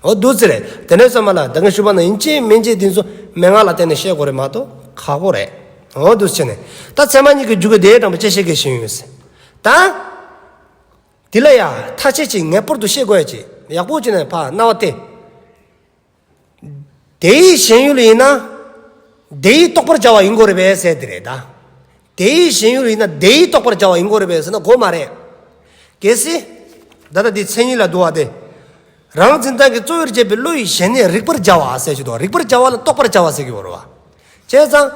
འོ་འདུག་སེ་རེད། དེ་ནས་ཚང་མ་ལ་ད་གིན་ཞུས་པ་ན་ཡིན་གཅིག་མིན་གཅིག་འདི་ཚོ་མན་ངག་ལ་བརྟེན་ནས་བཤད་དགོས་རེད་མ་གཏོགས་ཁག་པོ་རེད། འོ་འདུག་སེ་བྱས་ནས་ད་ཚད་མ་གཉིས་ཀྱི་འཇུག་གི་དེའི་དྲངས་པའི་བཅད་ཤེས་ཀྱི་ཞེན་ཡུལ་ཟེར། ད། དེ་ལ་ཡང་ཐག་བཅད་ཅིག་ངེས་པར་དུ་ཤེས་དགོས་ཡ་ཅིག་ཡག་པོ་བྱས་ནས་ཕར་རྣ་བ་གཏད། དེའི་ཞེན་ཡུལ་ཡིན་ན། དེའི་རྟོགས་པར་བྱ་བ་ཡིན་དགོས་རེད་པས་ཟེར་དེ་རེད་ད། དེའི་ཞེན་ཡུལ་ཡིན་ན་དེའི་རྟོགས་པར་བྱ་བ་ཡིན་དགོས་རེད་པས་ཟེར་ན་དགོས་མ་རེད། གལ་སྲིད། ད་ལྟ་འདི་མཚན་ཉིད་ལ་འདུ་བ་དེ། རང་འཛིན་སྟངས་ཀྱི་གཙོ་བོར་བྱས་པའི་བློ་ཡི་ཞེན་ནས་རིག་པར་བྱ་བ་ཟེར་གྱི་འདུག་རིག་པར་བྱ་བ་ལ་རྟོགས་པར་བྱ་བ་ཟེར་གྱི་ཡོད་རེད་བ། བྱས་ཙང་།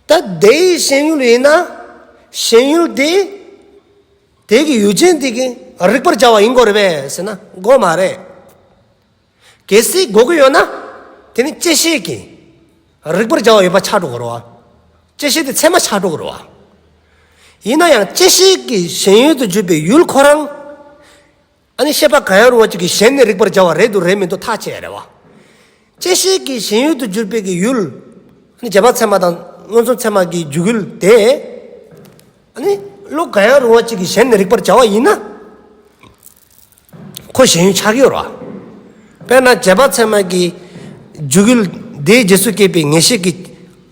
ད་དེའི་ཞེན་ཡུལ་ཡིན་ན། ཞེན་ཡུལ་དེ། དེ་གི་ཡུལ་ཅན་དེ་གིས་རིག་པར་བྱ་བ་ཡིན་དགོས་རེད་པས་ཟེར་ན་དགོས་མ་རེད། གལ་སྲིད་དགོས་ཀྱི་ཡོད་ན། དེ་ནི་བཅད་ཤེས་ཀྱིས་རིག་པར་བྱ་བ་ཡོད་པ་ཆགས་འགྲོ་གི་རེད་བ། བཅད་ཤེས་དེ་ཚད་མ་ཆགས་འགྲོ་གི་རེད་བ། ཡིན་ན་ཡང་བཅད་ཤེས་ཀྱི་ཞེན་ཡུལ་དུ་གྱུར་པའི་ཡུལ་ཁོ་རང་། ཨ་ནི་ཤེས་པ་གང་ཡང་རུང་བ་ཅིག་གིས་ཞེན་ནས་རིག་པར་བྱ་བ་རེད་འདུག་རེད་མི་འདུག་ཐག་བཅད་ཡ་རེད་བ། བཅད་ཤེས་ཀྱི་ཞེན་ཡུལ་དུ་གྱུར་པའི་གི་ཡུལ། ཨ་ནི་རྗེས་དཔག་ཚད་མ་དང་མངོན་སུམ་ཚད་མ་གི་འཇུག་ཡུལ་དེ། ཨ་ནི། བློ་གང་ཡང་རུང་བ་གཅིག་གི་ཞེན་ནས་རིག་པར་བྱ་བ་ཡིན་ན། ཁོ་ཞེན་ཡུལ་ཆགས་ཀྱི་ཡོད་རེད་བ། དཔེར་ན་རྗེས་དཔག་ཚད་མ་གི་འཇུག་ཡུལ་དེའི་རྗེས་སུ་སྐྱེས་པའི་ངེས་ཤེས་ཀྱི་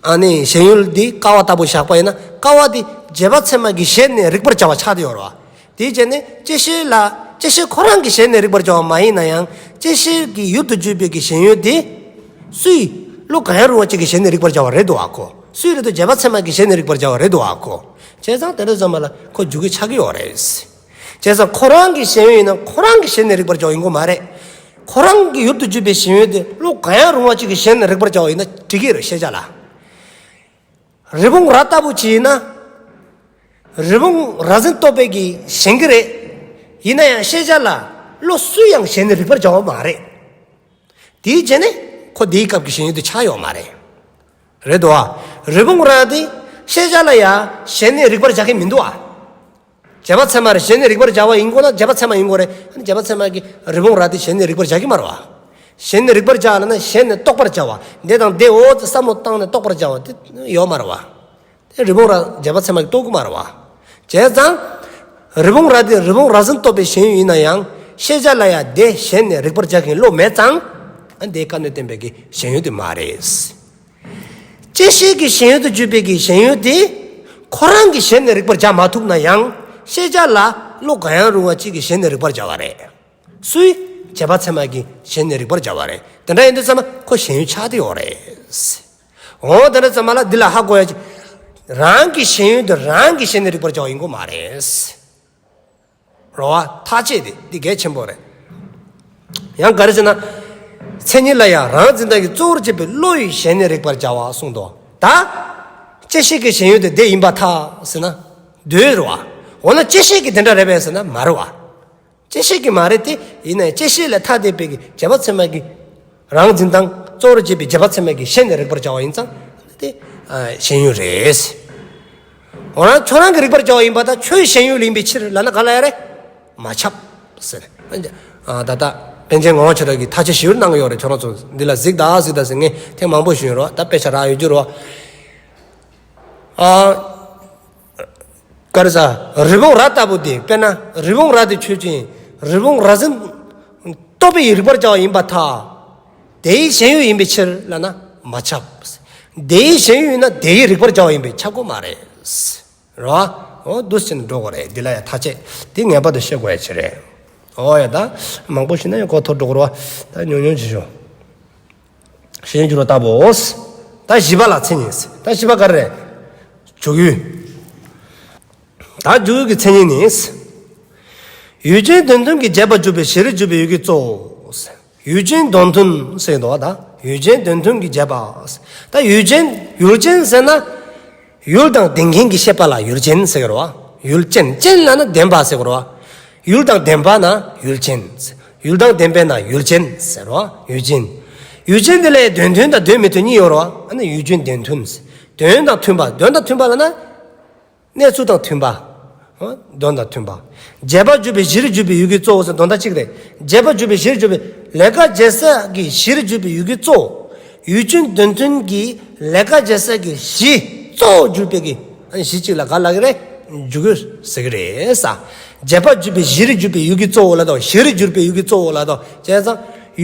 ཨ་ནི་ཞེན་ཡུལ་དེ་ཀ་བ་ལྟ་བུ་བཞག་པ་ཡིན་ན། ཀ་བ་དེ་རྗེས་དཔག་ཚད་མ་གི་ཞེན་ནས་རིག་པར་བྱ་བ་ཆགས་ཀྱི་ཡོད་རེད་བ། དེའི་རྗེས་ནས་བཅད་ཤེས་ལ། བཅད་ཤེས་ཁོ་རང་གི་ཞེན་ནས་རིག་པར་བྱ་བ་མ་ཡིན་ན་ཡང་། བཅད་ཤེས་ཀྱི་ཡུལ་དུ་གྱུར་པའི་གི་ཞེན་ཡུལ་དེ། སུའི། བློ་གང་ཡང་རུང་བ་གཅིག་གི་ཞེན་ནས་རིག་པར་བྱ་བ་རེད་འདུག་བ་ཁོ། སུའི་རེད་དོ། རྗེས་དཔག་ཚད་མ་གི་ཞེན་ནས་རིག་པར་བྱ་བ་རེད་འདུག་བ་ཁོ། བྱས་ཙང་དེ་འདྲ་ཙམ་པ་ལ་ཁོ་འཇུག་ཡུལ་ཆགས་ཀྱི་ཡོད་རེད། བྱས་ཙང་ཁོ་རང་གི་ཞེན་ཡུལ་ཡིན་ན་ཁོ་རང་གི་ཞེན་ནས་རིག་པར་བྱ་བ་ཡིན་དགོས་མ་རེད། ཁོ་རང་གི་ཡུལ་དུ་གྱུར་པའི་ཞེན་ཡུལ་དེ་བློ་གང་ཡང་རུང་བ་གཅིག་གི་ཞེན་ནས་རིག་པར་བྱ་བ་ཡིན་ན་འགྲིག་གི་རེད་ཤེས་བྱ་ལ། རི་བོང་རྭ་ལྟ་བུ་ཅིག་ཡིན་ན། རི་བོང་རྭ་འཛིན་རྟོག་པས་ཀྱིས་ཞེན་གྱི་རེད། ཡིན་ན་ཡང་ཤེས་བྱ་ལ་བློ་སུ་ཡང་ཞེན་ནས་རིག་པར་བྱ་བ་མ་རེད། དེའི་རྗེས་ནས་ཁོ་དེའི་སྐབས་ཀྱི་ཞེན་ཡུལ་དེ་ཆགས་ཡོད་མ་རེད། རེད་དོ། རི་བོང་རྭ་དེ་ཤེས་བྱ་ལ་ཡང་ཞེན་ནས་རིག་པར་བྱ་གི་མི་འདུག་ཨ། རྗེས་དཔག་ཚད་མ་རེད། ཞེན་ནས་རིག་པར་བྱ་བ་ཡིན་དགོས་ན་རྗེས་དཔག་ཚད་མ་ཡིན་དགོས་རེད། ཨ་ནི་རྗེས་དཔག་ཚད་མ་གིས་རི་བོང་རྭ་དེ་ཞེན་ནས་རིག་པར་བྱ་གི་མ་རེད་བ། ཞེན་ནས་རིག་པར་བྱ་ལབ་ན་ཞེན་ནས་རྟོགས་པར་བྱ་བ། འདི་དང་འདི་འོ་ཙི་བསམ་བློ་བཏང་ནས་རྟོགས་པར་བྱ་བ་དེ་ཡོད་མ་རེད་བ། དེ་རི་བོང་རྭ་རྗེས་དཔག་ཚད་མ་གིས་རྟོགས་ཀྱི་མ་རེད་བ། བྱས་ཙང་། རི་བོང་རྭ་དེ་རི་བོང་རྭ་འཛིན་རྟོག་པའི་ཞེན་ཡུལ་ཡིན་ན་ཡང་ཤེས་བྱ་ལ་ཡང་དེ་ཞེན་ནས་རིག་པར་བྱ་མཁན་བློ་མེད་ཙང་། ཨ་འདི་བཀའ་གནད་བསྟན་པའི་གི་ཞེན་ཡུལ་དེ་མ་རེད། བཅད་ཤེས་ཀྱི་ཞེན་ཡུལ་དུ་གྱུར་པའི་གི་ཞེན་ཡུལ་དེ། ཁོ་རང་གི་ཞེན་ནས་རིག་པར་བྱ་མ་ཐུབ་ན་ཡང་། ཤེས་བྱ་ལ་བློ་གང་ཡང་རུང་བ་གཅིག་གི་ཞེན་ནས་རིག་པར་བྱ་བ་རེད། སུའི། རྗེས་དཔག་ཚད་མ་གི་ཞེན་ནས་རིག་པར་བྱ་བ་རེད། དེ་འདྲ་ཡིན་དུས་ཙམ་པ་ཁོ་ཞེན་ཡུལ་ཆགས་བསྡད་ཡོད་རེད། འོ་དེ་འདྲ་ཙམ་པ་ལ་འདི་ལ་ཧ་གོ་ཡ་ཅིག་རང་གི་ཞེན་ཡུལ་དེ་རང་གི་ཞེན་ནས་རིག་པར་བྱ་བ་ཡིན་དགོས་མ་རེད། རེད་བ། ཐག་བཅད་དེ་འདི་གལ་ཆེན་པོ་རེད། ཡང་ག་རེ་ཟེར་ན། མཚན་ཉིད་ལ་ཡང་རང་འཛིན་སྟངས་ཀྱིས་གཙོ་བོར་བྱེད་པའི་བློ་ཡི་ཞེན་ནས་རིག་པར་བྱ་བ་གསུངས་འདུག་ད། བཅད་ཤེས་ཀྱི་ཞེན་ཡུལ་དེ་དེ་ཡིན་པར་ཐལ་ཟེར་ན། འདོད་རེད་བ། འོ་ན་བཅད་ཤེས་ཀྱི་དེ་འདྲ་རེད་པས་ཟེར་ན་མ་རེད་བ། བཅད་ཤེས་ཀྱི་མ་རེད་དེ། ཡིན་ནའི་བཅད་ཤེས་ལས་ཐ་དད་པའི་གི་རྗེས་དཔག་ཚད་མ་གི་རང་འཛིན་སྟངས་གཙོ་བོར་བྱེད་པའི་རྗེས་དཔག་ཚད་མ་གི་ཞེན་ནས་རིག་པར་བྱ་བ་ཡིན་ཙང་། དེ་ཨ་ཞེན་ཡུལ་རེད། འོ་ན་ཁྱོད་རང་གིས་རིག་པར་བྱ་བ་ཡིན་པ་དང་ཁྱོད་ཞེན་ཡུལ་ཡིན་པའི་ཕྱིར་ལབ་ན་ག་ལ་ཡ་རེད། མ་ཁྱབ་ཟེར། ཨ་ད་ལྟ་པཎ་ཆེན་ངག་དབང་ཆོས་གྲགས་ཀྱིས་ཐག་བཅད་ཞིབ་གནང་གི་ཡོད་རེད། ཁྱོད་རང་ཚོ་འདི་ལ་གཟིགས་དང་གཟིགས་དང་ཟེར་ངས་ཐེངས་མང་པོ་ཞུས་ཡོད་རེད་བ། ད་དཔེ་ཆ་རག་ཡོད་རྒྱུ་རེད་བ། ཨ། ག་རེ་ཟ། རི་བོང་རྭ་ལྟ་བུ་དེ་དཔེར་ན་རི་བོང་རྭ་དེ་ཆོས་ཅན། རི་བོང་རྭ་འཛིན་རྟོག་པས་རིག་པར་བྱ་བ་ཡིན་པར་ཐལ། དེའི་ཞེན་ཡུལ་ཡིན་པའི་ཕྱིར་ལབ་ན་མ་ཁྱབ། དེའི་ཞེན་ཡུལ་ཡིན་ན་དེའི་རིག་པར་བྱ་བ་ཡིན་པས་ཁྱབ་དགོས་མ་རེད། རེད་བ། འོ་འདུག་སེ་བྱས་ནས་འགྲོ་དགོས་རེད། འདི་ལ་ཡང་ཐག་བཅད་དེ་ངེས་པར་དུ་ཤེས་དགོས་ཡ་ཅིག་རེད། འོ་ཡ་ད། མང་པོ་ཞུས་ན་ཡང་གོ་ཐོར་འགྲོ་གི་རེད་བ། ད་ཉུང་ཉུང་ཅིག་ཞུ། ཞེས་བསྒྱུར་བ་ལྟ་བུའོ། ད་བཞི་པ་ལ་མཚན་ཉིད། ད་བཞི་པ་ག་རེ་རེད། འཇུག་ཡུལ། ད་འཇུག་ཡུལ་གྱི་མཚན་ཉིད་ནི། ཡུལ་ཅན་དོན་མཐུན་གྱི་བྱེད་པ་འཇུག་པའི་གཞིར་གྱུར་པའི་ཡུལ་གྱི་གཙོ་བོ། ཡུལ་ཅན་དོན་མཐུན་ཟེར་འདུག་ད་ཡུལ་ཅན་དོན་མཐུན་གྱི་བྱེད་པ། ད་ཡུལ་ཅན་ཡུལ་ཅན་ཟེར་ན། ཡུལ་དང་ལྡན་མཁན་གྱི་ཤེས་པ་ལ་ཡུལ་ཅན་ཟེར་གྱི་རེད་བ། ཡུལ་ཅན་ཅན་ལབ་ན་ལྡན་པ་ཟེར་གྱི་རེད་བ། ཡུལ་དང་ལྡན་པ་ན་ཡུལ་ཅན། ཡུལ་དང་ལྡན་པས་ན་ཡུལ་ཅན་ཟེར་རོ། ཡུལ་ཅན། ཡུལ་ཅན་དེ་ལས་དོན་མཐུན་དང་དོན་མི་མཐུན་གཉིས་ཡོད་རོ། ཨ་ནི་ཡུལ་ཅན་དོན་མཐུན། དོན་དང་མཐུན་པ། དོན་དང་མཐུན་པ་ལབ་ན། གནས་ཚུལ་དང་མཐུན་པ། ཨ། དོན་དང་མཐུན་པ། བྱེད་པ་འཇུག་པའི་གཞིར་གྱུར་པའི་ཡུལ་གྱི་གཙོ་བོ་ཟེར་དོན་དག་གཅིག་རེད། བྱེད་པ་འཇུག་པའི་གཞིར་གྱུར་པའི་ལས་ཀ་བྱེད་ས་གི་གཞིར་གྱུར་པའི་ཡུལ་གྱི་གཙོ་བོ། ཡུལ་ཅན་དོན་མཐུན་གྱི་ལས་ཀ་བྱེད་ས་གི་གཞི་གཙོ་བོ་གྱུར་པའི་གི། གཞི་གཅིག་ལ་ག་ལབ་ཀྱི་རེད། འཇུག་ཡུལ་ཟེར་གྱི་རེད་ས། བྱེད་པ་འཇུག་པའི་གཞིར་གྱུར་པའི་ཡུལ་གྱི་གཙོ་བོ་ལ་དང་། གཞིར་གྱུར་པའི་ཡུལ་གྱི་གཙོ་བོ་ལ་དང་། བྱས་ཙང་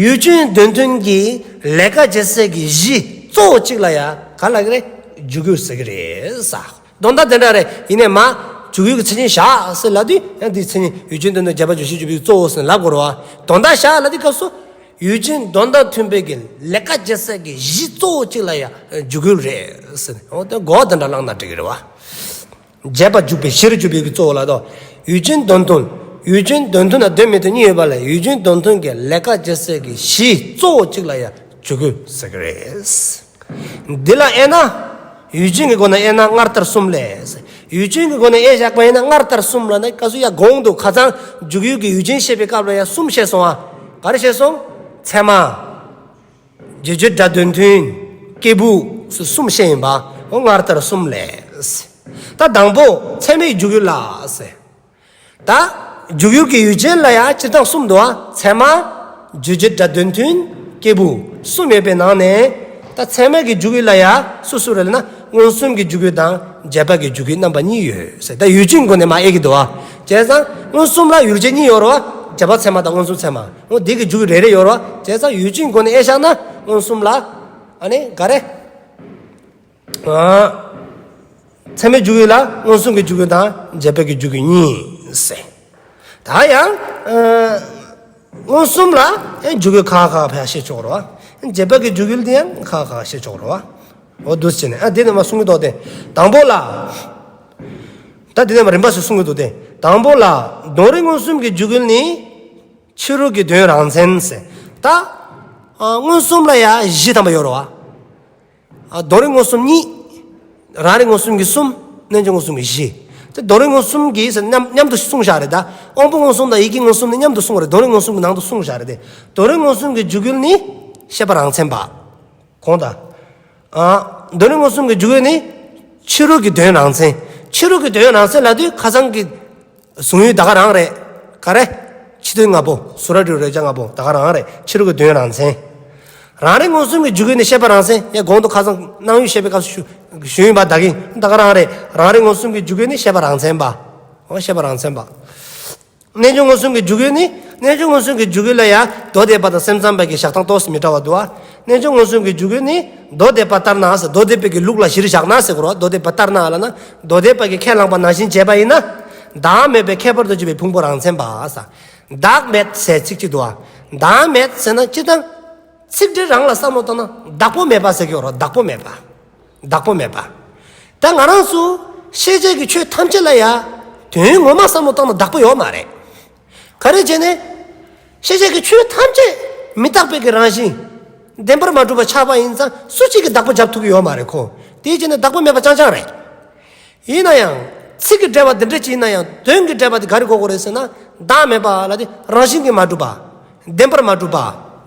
ཡུལ་ཅན་དོན་མཐུན་གྱི་ལས་ཀ་བྱེད་ས་གི་གཞི་གཙོ་བོ་གཅིག་ལ་ཡ་ག་ལབ་ཀྱི་རེད། འཇུག་ཡུལ་ཟེར་གྱི་རེད་ས། དོན་དག་དེ་འདྲ་རེད། ཡིན་ནའི་མ། འཇུག་ཡུལ་གྱི་མཚན་ཉིད་བཞག་ཟེར་ལབ་དུས་ཡང་དེའི་མཚན་ཉིད་ཡུལ་ཅན་དོན་མཐུན་བྱེད་པ་འཇུག་གཞིར་གྱུར་པའི་གཙོ་བོ་ཟེར་ལབ་དགོས་རེད་བ། དོན་དག་བཞག་ལབ་དུས་སྐབས་སུ། ཡུལ་ཅན་དོན་དང་མཐུན་པའི་གི་ལས་ཀ་བྱེད་ས་གི་གཞི་གཙོ་བོ་གཅིག་ལ་ཡང་འཇུག་ཡུལ་རེད་ཟེར། འོ་དེ་གོ་དེ་འདྲ་བླངས་ན་འགྲིག་གི་རེད་བ། བྱེད་པ་འཇུག་པའི་གཞིར་གྱུར་པའི་གི་གཙོ་བོ་ལ་དང་། ཡུལ་ཅན་དོན་མཐུན། ཡུལ་ཅན་དོན་མཐུན་དང་དོན་མི་མཐུན་གཉིས་ཡོད་པ་ལས་ཡུལ་ཅན་དོན་མཐུན་གྱི་ལས་ཀ་བྱེད་ས་གི་གཞི་གཙོ་བོ་གཅིག་ལ་ཡང་འཇུག་ཡུལ་ཟེར་གི་རེད། འདི་ལ་དབྱེ་ན། ཡུལ་ཅན་གྱི་སྒོ་ནས་དབྱེ་ན་སྔར་ལྟར་གསུམ་ལས། ཡུལ་ཅན་གྱི་སྒོ་ནས་དབྱེ་བཞག་པ་ཡིན་ན་སྔར་ལྟར་གསུམ་ལ་ནི་སྐབས་སུ་ཡ་གོང་དུ་ཁ་སང་འཇུག་ཡུལ་གྱི་ཡུལ་ཅན་བཤད་པའི་སྐབས་ལ་ཡ་གསུམ་བཤད་སོང་ཨ། ག་རེ་བཤད་སོང་། ཚད་མ། རྗེས་འཇུག་སྒྲ་དོན་མཐུན། སྐྱེས་བུ། སོགས་གསུམ་བཤད་ཡིན་པ། འོ་སྔར་ལྟར་གསུམ་ལས། ད་དང་པོ་ཚད་མའི་འཇུག་ཡུལ་ལ་ཟེར། ད། འཇུག་ཡུལ་གྱི་ཡུལ་ཅན་ལ་ཡང་སྤྱིར་བཏང་གསུམ་འདུག་ཨ། ཚད་མ། རྗེས་འཇུག་སྒྲ་དོན་མཐུན། སྐྱེས་བུ། གསུམ་ཡོད་པའི་ནང་ནས། ད་ཚད་མ་གི་འཇུག་ཡུལ་ལ་ཡང་སུ་སུ་རེད་ལབ་ན་མངོན་སུམ་གྱི་འཇུག་ཡུལ་དང་ རྗེས་དཔག་གི་འཇུག་ཡུལ་རྣམ་པ་གཉིས་ཡོད་ཟེར། ད་ཡུལ་ཅན་སྒོ་ནས་མར་དབྱེ་གི་འདུག་བ། བྱས་ཙང་མངོན་སུམ་ལ་ཡུལ་ཅན་གཉིས་ཡོད་རེད་བ། རྗེས་དཔག་ཚད་མ་དང་མངོན་སུམ་ཚད་མ། འོ་དེ་གི་འཇུག་ཡུལ་རེ་རེ་ཡོད་རེད་བ། བྱས་ཙང་ཡུལ་ཅན་སྒོ་ནས་དབྱེ་བཞག་ན་མངོན་སུམ་ལ་ཨ་ནི་ག་རེ། ཚད་མའི་འཇུག་ཡུལ་ལ་མངོན་སུམ་གྱི་འཇུག་ཡུལ་དང་རྗེས་དཔག་གི་འཇུག་ཡུལ་གཉིས་ཟེར། ད་ཡང་། མངོན་སུམ་ལ་འཇུག་ཡུལ་ཁག་ཁག་ཕར་བཤད་ཆོག་རེད་བ། རྗེས་དཔག་གི་འཇུག་ཡུལ་དེ་ཡང་ཁག་ཁག་བཤད་ཆོག་རེད་བ། འོ་འདུག་སེ་བྱས་ནས་ཨ་དེ་ནས་མར་གསུང་གི་འདུག་སྟེ། དང་པོ་ལ། ད་དེ་ནས་མར་རིམ་པ་སུ་གསུང་གི་འདུག་སྟེ། དང་པོ་ལ་དོན་རིག་མངོན་སུམ་གྱི་འཇུག་ཡུལ་ནི། ཕྱི་རོལ་གྱི་དོན་རང་མཚན་ཟེར། ད། མངོན་སུམ་ལ་ཡང་བཞི་ཐམ་པ་ཡོད་རེད་བ། དོན་རིག་མངོན་སུམ་གཉིས། རང་རིག་མངོན་སུམ་གྱི་གསུམ། རྣལ་འབྱོར་མངོན་སུམ་གྱི་བཞི། དེ་དོན་རིག་མངོན་སུམ་གྱི་ཟེར་མཉམ་མཉམ་དུ་གསུངས་བཞག་རེད་ད། དབང་པོ་མངོན་སུམ་དང་ཡིད་ཀྱི་མངོན་སུམ་ནི་མཉམ་དུ་གསུངས་རེད། དོན་རིག་མངོན་སུམ་གྱི་ནང་དུ་གསུངས་བཞག་རེད་དེ། དོན་རིག་མངོན་སུམ་གྱི་འཇུག་ཡུལ་ནི་ཤེས་པ་རང་མཚན་པ། གོང་དང་། དོན་རིག་མངོན་སུམ་གྱི་འཇུག་ཡུལ་ནི། ཕྱི་རོལ་གྱི་དོན་རང་མཚན། ཕྱི་རོལ་གྱི་དོན་རང་མཚན་ལབ་དུས་ཁ་སང་གི། གཟུང་ཡུལ་ད་ག་རང་རེད། ག་རེ། ཕྱི་དོན་ལྔ་པོ། གཟུགས་སྒྲ་དྲི་རོ་རེག་བྱ་ལྔ་པོ་ད་ག་རང་རེད། ཕྱི་རོལ་གྱི་དོན་རང་མཚན། རང་རིག་མངོན་སུམ་གྱི་འཇུག་ཡུལ་ནི་ཤེས་པ་རང་མཚན། ཡང་གོང་དུ་ཁ་སང་སྣང་ཡུལ་བཤད་པའི་སྐབས་སུ་ཞུ་ཞུས་ཡིན་པ་ད་གིན་ད་ག་རང་རེད། རང་རིག་མངོན་སུམ་གྱི་འཇུག་ཡུལ་ནི་ཤེས་པ་རང་མཚན་པ། འོ་ཤེས་པ་རང་མཚན་པ། རྣལ་འབྱོར་མངོན་སུམ་གྱི་འཇུག་ཡུལ་ནི། རྣལ་འབྱོར་མངོན་སུམ་གྱི་འཇུག་ཡུལ་ལ་ཡང་མདོ་སྡེ་པ་དང་སེམས་ཙམ་པ་གི་བཞག་སྟངས་ཏོག་ཙམ་མི་འདྲ་བ་འདུག་ཨ། རྣལ་འབྱོར་མངོན་སུམ་གྱི་འཇུག་ཡུལ་ནི། མདོ་སྡེ་པ་ལྟར་ན་ཟེར། མདོ་སྡེ་པའི་གི་ལུགས་ལ་གཞིར་བཞག་ན་ཟེར་གོ་ར། མདོ་སྡེ་པ་ལྟར་ན་ལབ་ན། མདོ་སྡེ་པ་གི་ཁས་བླངས་པ་ནང་བཞིན་བྱས་པ་ཡིན་ན། བདག་མེད་པའི་ཁྱད་པར་དུ་གྱུར་པའི་ཕུང་པོ་རང་མཚན་པ་ཟེར། བདག་མེད་ཟེར་ཚིག་གཅིག་འདུག་ཨ། བདག་མེད་ཟེར་ན་སྤྱིར་བཏང་། ཚིག་འགྲེལ་རང་ལ་བསམ་བློ་བཏང་ན་བདག་པོ་མེད་པ་ཟེར་གྱི་ཡོད་རེད། བདག་པོ་མེད་པ། བདག་པོ་མེད་པ། ད་ང་རང་ཚོ་ཤེས་བྱ་གི་ཆོས་ཐམས་ཅད་ལ་ཡང་དོན་ངོ་མ་བསམ་བློ་བཏང་ན་བདག་པོ་ཡོད་མ་རེད། ག་རེ་བྱས་ནས། ཤེས་བྱ་གི་ཆོས་ཐམས་ཅད་མི་རྟག་པའི་གི་རང་བཞིན། བདེན་པར་མ་གྲུབ་པ་ཆགས་པ་ཡིན་ཙང་སུ་གཅིག་གིས་བདག་པོ་རྒྱབ་ཐུབ་ཀྱི་ཡོད་མ་རེད་ཁོ། དེའི་རྐྱེན་ནས་བདག་པོ་མེད་པ་རྐྱང་རྐྱང་རེད། ཡིན་ན་ཡང་། ཚིག་གི་འགྲེལ་པ་འདི་འདྲ་ཅིག་ཡིན་ན་ཡང་དོན་གྱི་འགྲེལ་པ་དེ་ག་རེ་གོ་དགོས་རེད་ཟེར་ན། བདག་མེད་པ་ལ་དེ་རང་བཞིན་གྱིས་མ་གྲུབ་པ། བདེན་པར་མ་གྲུབ་པ།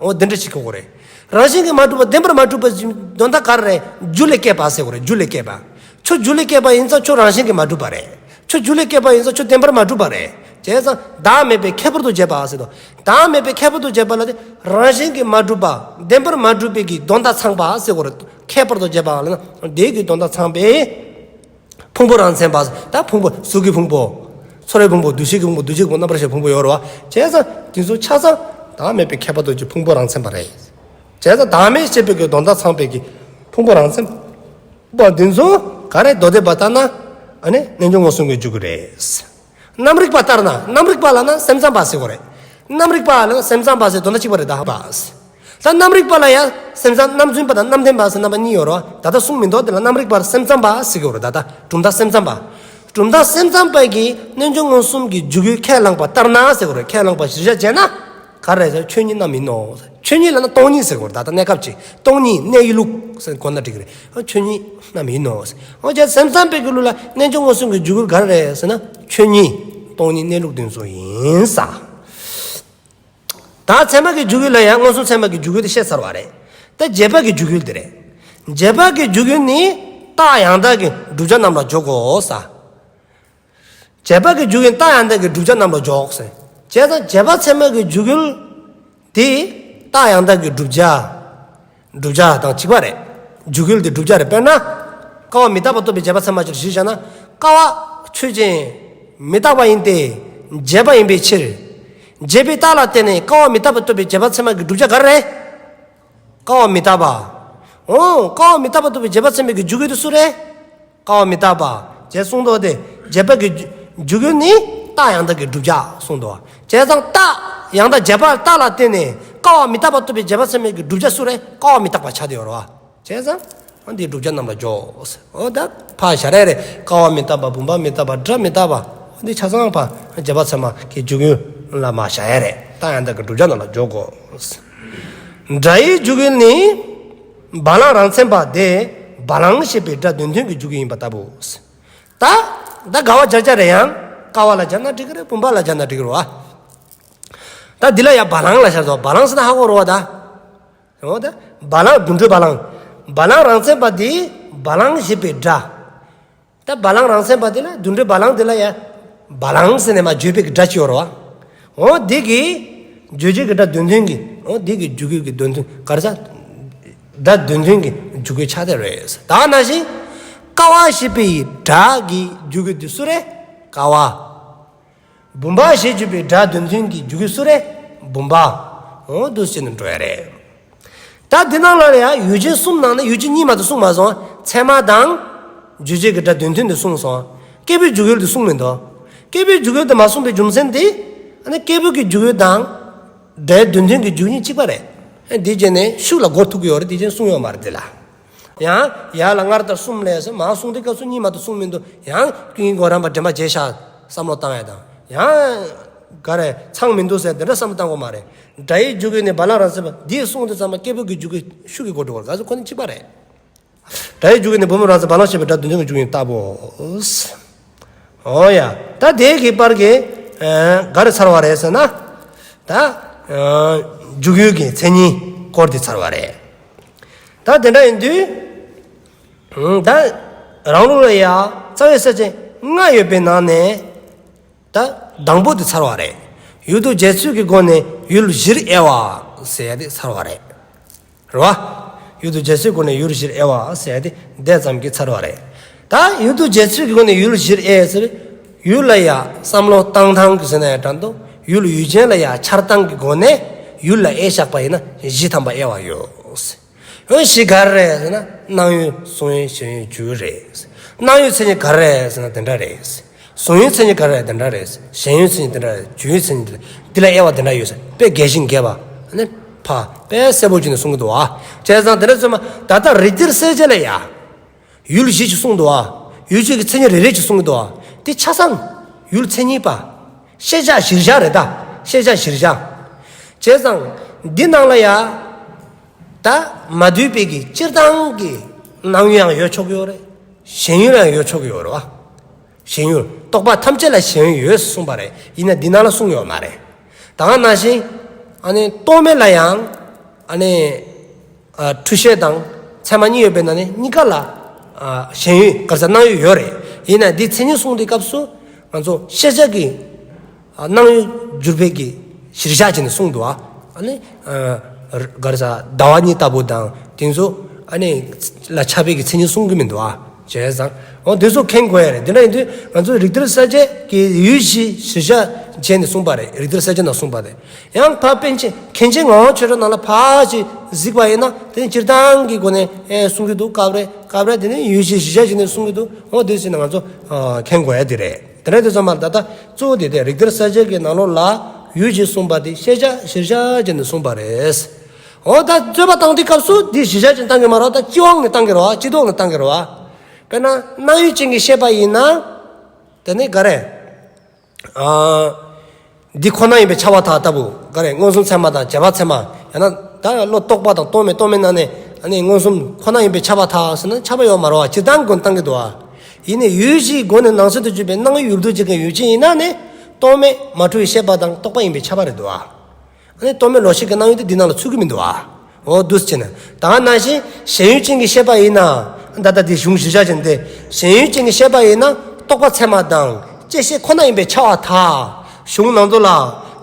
འོ་འདི་འདྲ་ཅིག་གོ་དགོས་རེད། རང་བཞིན་གྱིས་མ་གྲུབ་པ་བདེན་པར་མ་གྲུབ་པ་ཟེར་དོན་དག་ག་རེ་རེད། རྒྱུ་ལས་སྐྱེས་པ་ཟེར་དགོས་རེད། རྒྱུ་ལས་སྐྱེས་པ། ཁྱོད་རྒྱུ་ལས་སྐྱེས་པ་ཡིན་ཙང་ཁྱོད་རང་བཞིན་གྱིས་མ་གྲུབ་པ་རེད། ཁྱོད་རྒྱུ་ལས་སྐྱེས་པ་ཡིན་ཙང་ཁྱོད་བདེན་པར་མ་གྲུབ་པ་རེད། བྱས་ཙང་བདག་མེད་པའི་ཁྱད་པར་དུ་བྱས་པ་ཟེར་དོ། བདག་མེད་པའི་ཁྱད་པར་དུ་བྱས་པ་ལ་དེ་རང་བཞིན་གྱིས་མ་གྲུབ་པ། བདེན་པར་མ་གྲུབ་པའི་གི་དོན་དག་ཚང་པ་ཟེར་དགོས་རེད། ཁྱད་པར་དུ་བྱས་པ་ལ་ན་དེ་གི་དོན་དག་ཚང་པའི། ཕུང་པོ་རང་མཚན་པ། ད་ཕུང་པོ་གཟུགས་ཀྱི་ཕུང་པོ། ཚོར་བའི་ཕུང་པོ། འདུ་ཤེས་ཀྱི་ཕུང་པོ། འདུ་བྱེད་ཀྱི་ཕུང་པོ། རྣམ་པར་ཤེས་ཕུང་པོ་ཡོད་རེད་བ། བྱས་ཙང་དེ་ཚོ་ཆ་ཚང་བདག་མེད་པའི་ཁྱད་པར་དུ་གྱུར་ཕུང་པོ་རང་མཚན་པ་རེད། བྱས་ཙང་བདག་མེད་ཅེས་པའི་གི་དོན་དག་ཚང་པའི་གི་ཕུང་པོ་རང་མཚན་པ་དེ་ཚོ་ག་རེ་མདོ་སྡེ་པ་ལྟར་ན་ཨ་ནི་རྣལ་འབྱོར་མངོན་སུམ་གྱི་འཇུག་ཡུལ་རེད། རྣམ་རིག་པ་ལྟར་ན། རྣམ་རིག་པ་ལབ་ན་སེམས་ཙམ་པ་ཟེར་དགོས་རེད། རྣམ་རིག་པ་ལབ་ན་སེམས་ཙམ་པ་ཟེར་དོན་དག་གཅིག་པ་རེད་ད་ཧ་པ། ད་རྣམ་རིག་པ་ལ་ཡང་སེམས་ཙམ་རྣམ་རྫུན་པ་དང་རྣམ་བདེན་པ་ཟེར་རྣམ་པ་གཉིས་ཡོད་རེད་བ། ད་ལྟ་གསུངས་མི་འདུག་དེ་ལ་རྣམ་རིག་པར་སེམས་ཙམ་པ་ཟེར་གྱི་ཡོད་རེད། ད་ལྟ་གྲུབ་མཐའ་སེམས་ཙམ་པ། གྲུབ་མཐའ་སེམས་ཙམ་པ་གིས་རྣལ་འབྱོར་མངོན་སུམ་གྱི་འཇུག་ཡུལ་ཁས་བླངས་པ་ལྟར་ན་ཟེར་གྱི་ཡོད་རེད། ཁས་བླངས་པ་གཞིར་བཞག་བྱས་ན། ག་རེ་ཟེར། ཆོས་ཉིད་རྣམ་ཡིན་ནོ། ཆོས་ཉིད་ལབ་ན་སྟོང་ཉིད་ཟེར་གྱི་ཡོད་རེད། ད་ལྟ་གནས་སྐབས་ཀྱི་སྟོང་ཉིད་གནས་ཡུལ་ལུགས་ཟེར་གོ་ན་འགྲིག་གི་རེད། ཆོས་ཉིད་རྣམ་ཡིན་ནོ། འོ་ཅག་སེམས་ཙམ་པའི་གི་ལུགས་ལ་རྣལ་འབྱོར་མངོན་སུམ་གྱི་འཇུག་ཡུལ་ག་རེ་རེད་ཟེར་ན། ཆོས་ཉིད་སྟོང་ཉིད་གནས་ལུགས་དེ་ཚོ་ཡིན་ས། ད་ཚད་མ་གི་འཇུག་ཡུལ་ལ་ཡང་མངོན་སུམ་ཚད་མ་གི་འཇུག་ཡུལ་དེ་བཤད་ཚར་བ་རེད། ད་རྗེས་དཔག་གི་འཇུག་ཡུལ་དེ་རེད། རྗེས་དཔག་གི་འཇུག་ཡུལ་ནི་རྟགས་ཡང་དག་གི་བསྒྲུབ་བྱ་རྣམས་ལ་འཇོག་གོ་ས། རྗེས་དཔག་གི་འཇུག་ཡུལ་རྟགས་ཡང་དག་གི་བསྒྲུབ་བྱ་རྣམས་ལ་འཇོག་ཟེར། བྱས་ཙང་རྗེས་དཔག་ཚད་མ་གི་འཇུག་ཡུལ་དེ་རྟགས་ཡང་དག་གི་བསྒྲུབ་བྱ། བསྒྲུབ་བྱ་དང་གཅིག་པ་རེད། འཇུག་ཡུལ་དེ་བསྒྲུབ་བྱ་རེད། དཔེར་ན། ཀ་བ་མི་རྟག་པ་རྟོགས་པའི་རྗེས་དཔག་ཚད་མ་སྤྱིར་གཞིར་བཞག་ན། ཀ་བ་ཆོས་ཅན། མི་རྟག་པ་ཡིན་ཏེ། བྱས་པ་ཡིན་པའི་ཕྱིར། བྱས་པའི་རྟགས་ལ་བརྟེན་ནས་ཀ་བ་མི་རྟག་པ་རྟོགས་པའི་རྗེས་དཔག་ཚད་མ་གི་བསྒྲུབ་བྱ་ག་རེ་རེད། ཀ་བ་མི་རྟག་པ། འོ། ཀ་བ་མི་རྟག་པ་རྟོགས་པའི་རྗེས་དཔག་ཚད་མ་གི་འཇུག་ཡུལ་དེ་སུ་རེད། ཀ་བ་མི་རྟག་པ། ཅེས་གསུངས་འདུག་སྟེ། རྗེས་དཔག་གི་འཇུག་ཡུལ་ནི་རྟགས་ཡང་དག་གི་བསྒྲུབ་བྱ་གསུངས་འདུག། བྱས་ཙང་རྟགས་ཡང་དག་རྗེས་དཔག་རྟགས་ལ་བརྟེན་ནས་ཀ་བ་མི་རྟག་པ་རྟོགས་པའི་རྗེས་དཔག་ཚད་མ་གི་བསྒྲུབ་བྱ་སུ་རེད། ཀ་བ་མི་རྟག་པ་ཆགས་བསྡད་ཡོད་རེད་བ། བྱས་ཙང་འདིའི་བསྒྲུབ་བྱ་རྣམས་ལ་འཇོག། འོ་ད་ཕར་བཞག་ཡ་རེད། ཀ་བ་མི་རྟག་པ། བུམ་པ་མི་རྟག་པ། སྒྲ་མི་རྟག་པ། འདི་ཆ་ཚང་ཕར་རྗེས་དཔག་ཚད་མ་གི་འཇུག་ཡུལ་ལ་མར་བཞག་ཡ་རེད། རྟགས་ཡང་དག་གི་བསྒྲུབ་བྱ་རྣམས་ལ་འཇོག་གོ། སྒྲ་ཡི་འཇུག་ཡུལ་ནི། བ་ལང་རང་མཚན་པ་སྟེ། བ་ལང་ཞེས་པའི་སྒྲ་དོན་མཐུན་གྱི་འཇུག་ཡུལ་ཡིན་པ་ལྟ་བུ། ད། ད་ག་བ་སྦྱར་སྦྱར་རེད། ཡང་ཀ་བ་ལ་སྦྱར་ན་འགྲིག་གི་རེད། བུམ་པ་ལ་སྦྱར་ན་འགྲིག་གི་རེད་བ། ད་འདི་ལ་ཡང་བ་ལང་ལ་སྦྱར་སོང་། བ་ལང་ཟེར་ན་ཧ་གོ་རེད་བ་ད། འོ་ད། བ་ལང་དུད་འགྲོའི་བ་ལང་། བ་ལང་རང་མཚན་པ་དེ། བ་ལང་ཞེས་པའི་སྒྲ། ད་བ་ལང་རང་མཚན་པ་དེ་ལ་དུད་འགྲོའི་བ་ལང་དེ་ལ་ཡང་། བ་ལང་ཟེར་ནས་མར་བརྗོད་པའི་སྒྲ་ཅིག་ཡོད་རེད་བ། འོ་དེ་གི། རྗོད་བྱེད་ཀྱི་སྒྲ་དོན་མཐུན་གྱི། འོ་དེ་གི་འཇུག་ཡུལ་གྱི་དོན་མཐུན་ག་རེ་ཟ། སྒྲ་དོན་མཐུན་གྱི་འཇུག་ཡུལ་ཆགས་བསྡད་རེད། ད་ནང་བཞིན། ཀ་བ་ཞེས་པའི་སྒྲ་གི་འཇུག་ཡུལ་དེ་སུ་རེད། ཀ་བ། བུམ་པ་ཞེས་བརྗོད་པའི་སྒྲ་དོན་མཐུན་གྱི་འཇུག་ཡུལ་སུ་རེད། བུམ་པ། འོ་འདུག་སེ་བྱས་ནས་འགྲོ་ཡ་རེད། ད་འདི་ནང་ལ་ཡང་ཡུལ་ཅན་གསུམ་ནང་ནས་ཡུལ་ཅན་གཉིས་མ་གཏོགས་གསུངས་མ་སོང་། ཚད་མ་དང་། རྗོད་བྱེད་ཀྱི་སྒྲ་དོན་མཐུན་དེ་གསུངས་སོང་། སྐྱེས་བུའི་འཇུག་ཡུལ་དེ་གསུངས་མི་འདུག་སྐྱེས་བུའི་འཇུག་ཡུལ་དེ་མ་གསུངས་པའི་རྒྱུ་མཚན་དེ། ཨ་ནི་སྐྱེས་བུ་གི་འཇུག་ཡུལ་དང་། སྒྲའི་དོན་མཐུན་གྱི་འཇུག་ཡུལ་གཉིས་གཅིག་པ་རེད། ཨ་འདི་བྱས་ནས་ཤུགས་ལ་མགོ་ཐུག་གི་ཡོད་རེད། དེ་བྱས་ནས་གསུངས་ཡོད་མ་རེད་དེ་ལ། ཡང་ཡར་ལ་སྔར་ལྟར་གསུམ་ལས་ཟེར་མར་གསུངས་དུས་སྐབས་སུ་གཉིས་མ་གཏོགས་གསུངས་མི་འདུག་ཡང་ཀུན་མཁྱེན་གོ་རམས་པ་དྲན་པ་བརྗེད་ཤག་བསམ་བློ་བཏང་ཡ་དང་། ཡང་ག་རེ་ཚང་མི་འདུག་ཟེར་དེ་འདྲ་བསམ་བློ་བཏང་དགོས་མ་རེད། སྒྲ་ཡི་འཇུག་ཡུལ་ནི་བ་ལང་རང་བཞིན་པ། འདི་གསུངས་དུས་ཙམ་པ་སྐྱེས་བུ་གི་འཇུག་ཡུལ་ཤུགས་ཀྱིས་གོ་འགྲོ་བར་ག་ཚོད་ཁོ་ནི་གཅིག་པ་རེད། སྒྲ་ཡི་འཇུག་ཡུལ་ནི་བུམ་པ་རང་བཞིན་བ་ལང་ཞེས་པའི་སྒྲ་དོན་མཐུན་གྱི་འཇུག་ཡུལ་ལྟ་བུའོ། འོ་ཡ། ད་དེ་གི་བར་གྱི་ག་རེ་ཚར་བ་རེད་ཟེར་ན། ད་འཇུག་ཡུལ་གྱི་མཚན་ཉིད་སྐོར་དེ་ཚར་བ་རེད། ད་དེ་འདྲ་ཡིན་དུས། ད་རང་ལུགས་ལ་ཡང་རྩ་བའི་ས་བཅད་ལྔ་ཡོད་པའི་ནང་ནས། ད་དང་པོ་དེ་ཚར་བ་རེད། ཡུལ་དུ་བྱེད་ཚུལ་གྱི་སྒོ་ནས་ཡུལ་བཞིར་དབྱེ་བ་ཟེར་ཡ་དེ་ཚར་བ་རེད། རེད་བ། ཡུལ་དུ་བྱེད་ཚུལ་སྒོ་ནས་ཡུལ་བཞིར་དབྱེ་བ་ཟེར་ཡ་དེ་འདས་ཙམ་གྱིས་ཚར་བ་རེད། ད་ཡུལ་དུ་བྱེད་ཚུལ་གྱི་སྒོ་ནས་ཡུལ་བཞིར་དབྱེ་ཟེར། ཡུལ་ལ་ཡ་བསམ་བློ་བཏང་སྟངས་ཀྱི་ཟེར་ན་ཡང་འདྲ་འདུག་ཡུལ་ཡུལ་ཅན་ལ་ཡ་འཆར་སྟངས་ཀྱི་སྒོ་ནས་ཡུལ་ལ་དབྱེ་བཞག་པ་ཡིན་ན་བཞི་ཐམ་པ་དབྱེ་བ་ཡོད། ཡང་བཞི་ག་རེ་རེད་ཟེར་ན། སྣང་ཡུལ། གཟུང་ཡུལ། ཞེན་ཡུལ། འཇུག་ཡུལ་རེད། སྣང་ཡུལ་མཚན་ཉིད་ག་རེ་རེད་ཟེར་ན་དེ་འདྲ་རེད། གཟུང་ཡུལ་མཚན་ཉིད་ག་རེ་རེད་དེ་འདྲ་རེད། ཞེན་ཡུལ་མཚན་ཉིད་དེ་འདྲ་རེད། འཇུག་ཡུལ་མཚན་ཉིད་དེ་འདྲ་རེད། འདི་ལ་དབྱེ་བ་དེ་འདྲ་ཡོད་ཟེར་དཔེ་རྒྱས་ཤིང་རྒྱས་པ། ཨ་ནི་ཕ་དཔེ་གསལ་པོ་བྱས་ནས་གསུང་གི་འདུག་ཨ། བྱས་ཙང་དེ་འདྲ་ཚོད་མ་ད་ལྟ་རིགས་གཏེར་གསལ་བྱེད་ལ་ཡ། ཡུལ་བཞི་ཞིག་གསུངས་འདུག་ཨ། ཡུལ་བཞི་གི་མཚན་ཉིད་རེ་རེ་ཞིག་གསུངས་ཀྱི་འདུག་ཨ། དེ་ཆ་ཚང་ཡུལ་མཚན་ཉིད་པ། ཤེས་བྱ་གཞིར་བཞག་རེད་ད། ཤེས་བྱ་གཞིར་བཞག་བྱས་ཙང་འདི་ནང་ལ་ཡ། ད་མ་འདུས་པའི་གི་སྤྱིར་བཏང་གི་སྣང་ཡུལ་ཡང་ཡོད་ཆོག་གི་ཡོད་རེད། ཞེན་ཡུལ་ཡང་ཡོད་ཆོག་གི་ཡོད་རེད་བ། ཞེན་ཡུལ། རྟོག་པ་ཐམས་ཅད་ལ་ཞེན་ཡུལ་ཡོད་གསུངས་པ་རེད། ཡིན་ན་འདི་ནང་ལ་གསུངས་ཡོད་མ་རེད། ད་ག་ནང་བཞིན། ཨ་ནི་རྟོག་མེད་ལ་ཡང་། ཨ་ནི། ཨ། འཁྲུལ་ཤེས་དང་ཚད་མ་གཉིས་ཡོད་པའི་ནང་ནས་གཉིས་ཀ་ལ། ཨ། ཞེན་ཡུལ་ག་རེ་ཟེར་སྣང་ཡུལ་ཡོད་རེད། ཡིན་ན་འདི་མཚན་ཉིད་གསུངས་དུས་སྐབས་སུ་ང་ཚོ་ཤེས་བྱ་གི། ཨ། སྣང་ཡུལ་གྱུར་པའི་གི་གཞིར་བཞག་བྱས་ནས་གསུངས་འདུག་ཨ། ཨ་ནི། ཨ། ག་རེ་ཟེར་ཟླ་བ་གཉིས་ལྟ་བུ་དང་དེ་ཚོ་ཨ་ནི་ལ་ཆགས་པའི་གི་མཚན་ཉིད་གསུང་གི་མི་འདུག་ཨ། བྱས་ཙང་། འོ་དེ་ཚོ་མཁྱེན་དགོས་ཡ་རེད། དེ་འདྲ་ཡིན་དུས་ང་ཚོ་རིགས་གཏེར་གསལ་བྱེད་ཀྱི་ཡུལ་བཞི་གཞིར་བཞག་བྱས་ནས་གསུངས་པ་རེད། རིགས་གཏེར་གསལ་བྱེད་ནང་གསུངས་པ་རེད། ཡང་ཕར་པཎ་ཆེན་མཁན་ཆེན་ངག་དབང་ཆོས་གྲགས་ནང་ལ་ཕར་ཅིག་གཟིགས་པ་ཡིན་ན་དེ་ནི་སྤྱིར་བཏང་གི་སྒོ་ནས་ཨེ་གསུང་གི་འདུག་སྐབས་རེ་སྐབས་རེ་དེ་ནི་ཡུལ་བཞི་གཞིར་བཞག་བྱས་ནས་གསུང་གི་འདུག་འོ་དེ་ཟེར་ན་ང་ཚོ་ཨ་མཁྱེན་དགོས་ཡ་དེ་རེད། དེ་འདྲ་དེ་ཚང་མ་ལ་ད་ལྟ་གཙོ་བོ་དེ་དེ་རིགས་གཏེར་གསལ་བྱེད་ཀྱི་ནང་ལོགས་ལ་ཡུལ་བཞི་གསུངས་པ་དེ་ཤེས་བྱ་གཞིར་བཞག་བྱས་ནས་གསུངས་པ་རེད། འོ་ད་རྩོད་པ་བཏང་དུས་སྐབས་སུ་འདི་གཞིར་བཞག་བྱས་ནས་བཏང་གི་མ་རེད་བ། ད་སྤྱི་དབང་ནས་བཏང་གི་རེད་བ། སྤྱི་ལྡོག་ནས་བཏང་གི་རེད་བ། དཔེར་ན་སྣང་ཡུལ་ཅན་གྱི་ཤེས་པ་ཡིན་ན། དེ་ནི་ག་རེ། ཨ། འདི་ཁོ་ན་ཡིན་པས་ཁྱབ་པར་ཐལ་ལྟ་བུ་ག་རེ། མངོན་སུམ་ཚད་མ་དང་རྗེས་དཔག་ཚད་མ། ཡང་ན་ད་བློ་རྟོག་པ་དང་རྟོག་མེད། རྟོག་མེད་ནང་ནས་ཨ་ནི་མངོན་སུམ་ཁོ་ན་ཡིན་པས་ཁྱབ་པར་ཐལ་ཟེར་ན་ཁྱབ་པ་ཡོད་མ་རེད་བ། སྤྱིར་བཏང་སྒོ་ནས་བཏང་གི་འདུག་བ། ཡིན་ནའི་ཡུལ་བཞིའི་སྒོ་ནས་ནང་གསེས་དུ་གྱུར་པའི་སྣང་ཡུལ་ཡུལ་དུ་བྱེད་མཁན་ཡུལ་ཅན་ཡིན་ན་ནི་རྟོག་མེད་མ་འཁྲུལ་བའི་ཤེས་པ་དང་རྟོག་པ་ཡིན་པས་ཁྱབ་པ་རེད་འདུག་བ། ཨ་ནི་རྟོག་མེད་ལོག་ཤེས་ཀྱི་སྣང་ཡུལ་དེ་འདི་ནང་ལ་ཚུད་ཀྱི་མི་འདུག་ཨ། འོ་འདུག་སེ་བྱས་ན། ད་ག་ནང་བཞིན་ཞེན་ཡུལ་ཅན་གྱི་ཤེས་པ་ཡིན་ན། ད་ལྟ་འདི་གཞུང་གཞིར་བཞག་བྱས་ནས་ཏེ། ཞེན་ཡུལ་ཅན་གྱི་ཤེས་པ་ཡིན་ན་རྟོག་པ་ཚད་མ་དང་བཅད་ཤེས་ཁོ་ན་ཡིན་པས་ཁྱབ་པར་ཐལ། གཞུང་ནང་དུ་ལ།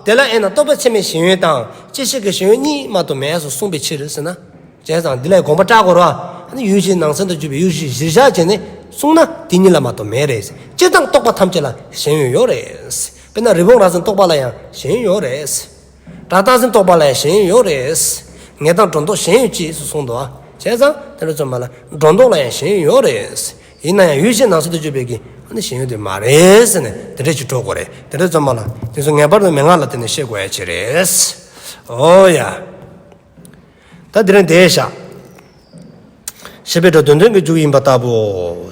དེ་ལ་དབྱེ་ན་རྟོག་པའི་ཚད་མའི་ཞེན་ཡུལ་དང་བཅད་ཤེས་ཀྱི་ཞེན་ཡུལ་གཉིས་མ་གཏོགས་མེད་སོ་གསུངས་པའི་ཕྱིར་ཟེར་ན། བྱས་ཙང་འདི་ལ་དགོངས་པ་བཀྲལ་དགོས་རེད་བ། ཨ་ནི་ཡུལ་བཞིའི་ནང་ཚན་དུ་གྱུར་པའི་ཡུལ་བཞི་གཞིར་བཞག་བྱས་ནས་གསུངས་ན་དེ་གཉིས་ལ་མ་གཏོགས་མེད་རེད། སྤྱིར་བཏང་རྟོག་པ་ཐམས་ཅད་ལ་ཞེན་ཡུལ་ཡོད་རེད། དཔེར་ན་རི་བོང་རྭ་འཛིན་རྟོག་པ་ལ་ཡང་ཞེན་ཡུལ་ཡོད་རེད། སྒྲ་རྟག་འཛིན་རྟོག་པ་ལ་ཡང་ཞེན་ཡུལ་ཡོད་རེད། ངེས་དང་སྒྲོ་འདོགས་ཞེན་ཡུལ་གཅིག་སུ་གསུངས་འདུག་བ། བྱས་ཙང་དེ་འདྲ་ཚོ་མ་ལ་སྒྲོ་འདོགས་ལ་ཡང་ཞེན་ཡུལ་ཡོད་རེད། ཡིན་ན་ཡང་ཡུལ་བཞིའི་ནང་ཚན་དུ་གྱུར་པའི་གི་ཨ་ནི་ཞེན་ཡུལ་དེ་མ་རེད་ཟེར་ནས་དེ་འདྲ་ཅིག་འགྲོ་དགོས་རེད། དེ་འདྲ་ཚོ་མ་ལ་དེ་ཚོ་ངེས་པར་དུ་མན་ངག་ལ་བརྟེན་ནས་ཤེས་དགོས་ཡ་ཅིག་རེད། འོ་ཡ། ད་དེ་རིང་དེ་བཞག་ཞེས་པའི་སྒྲ་དོན་མཐུན་གྱི་འཇུག་ཡིན་པ་ལྟ་བུའོ།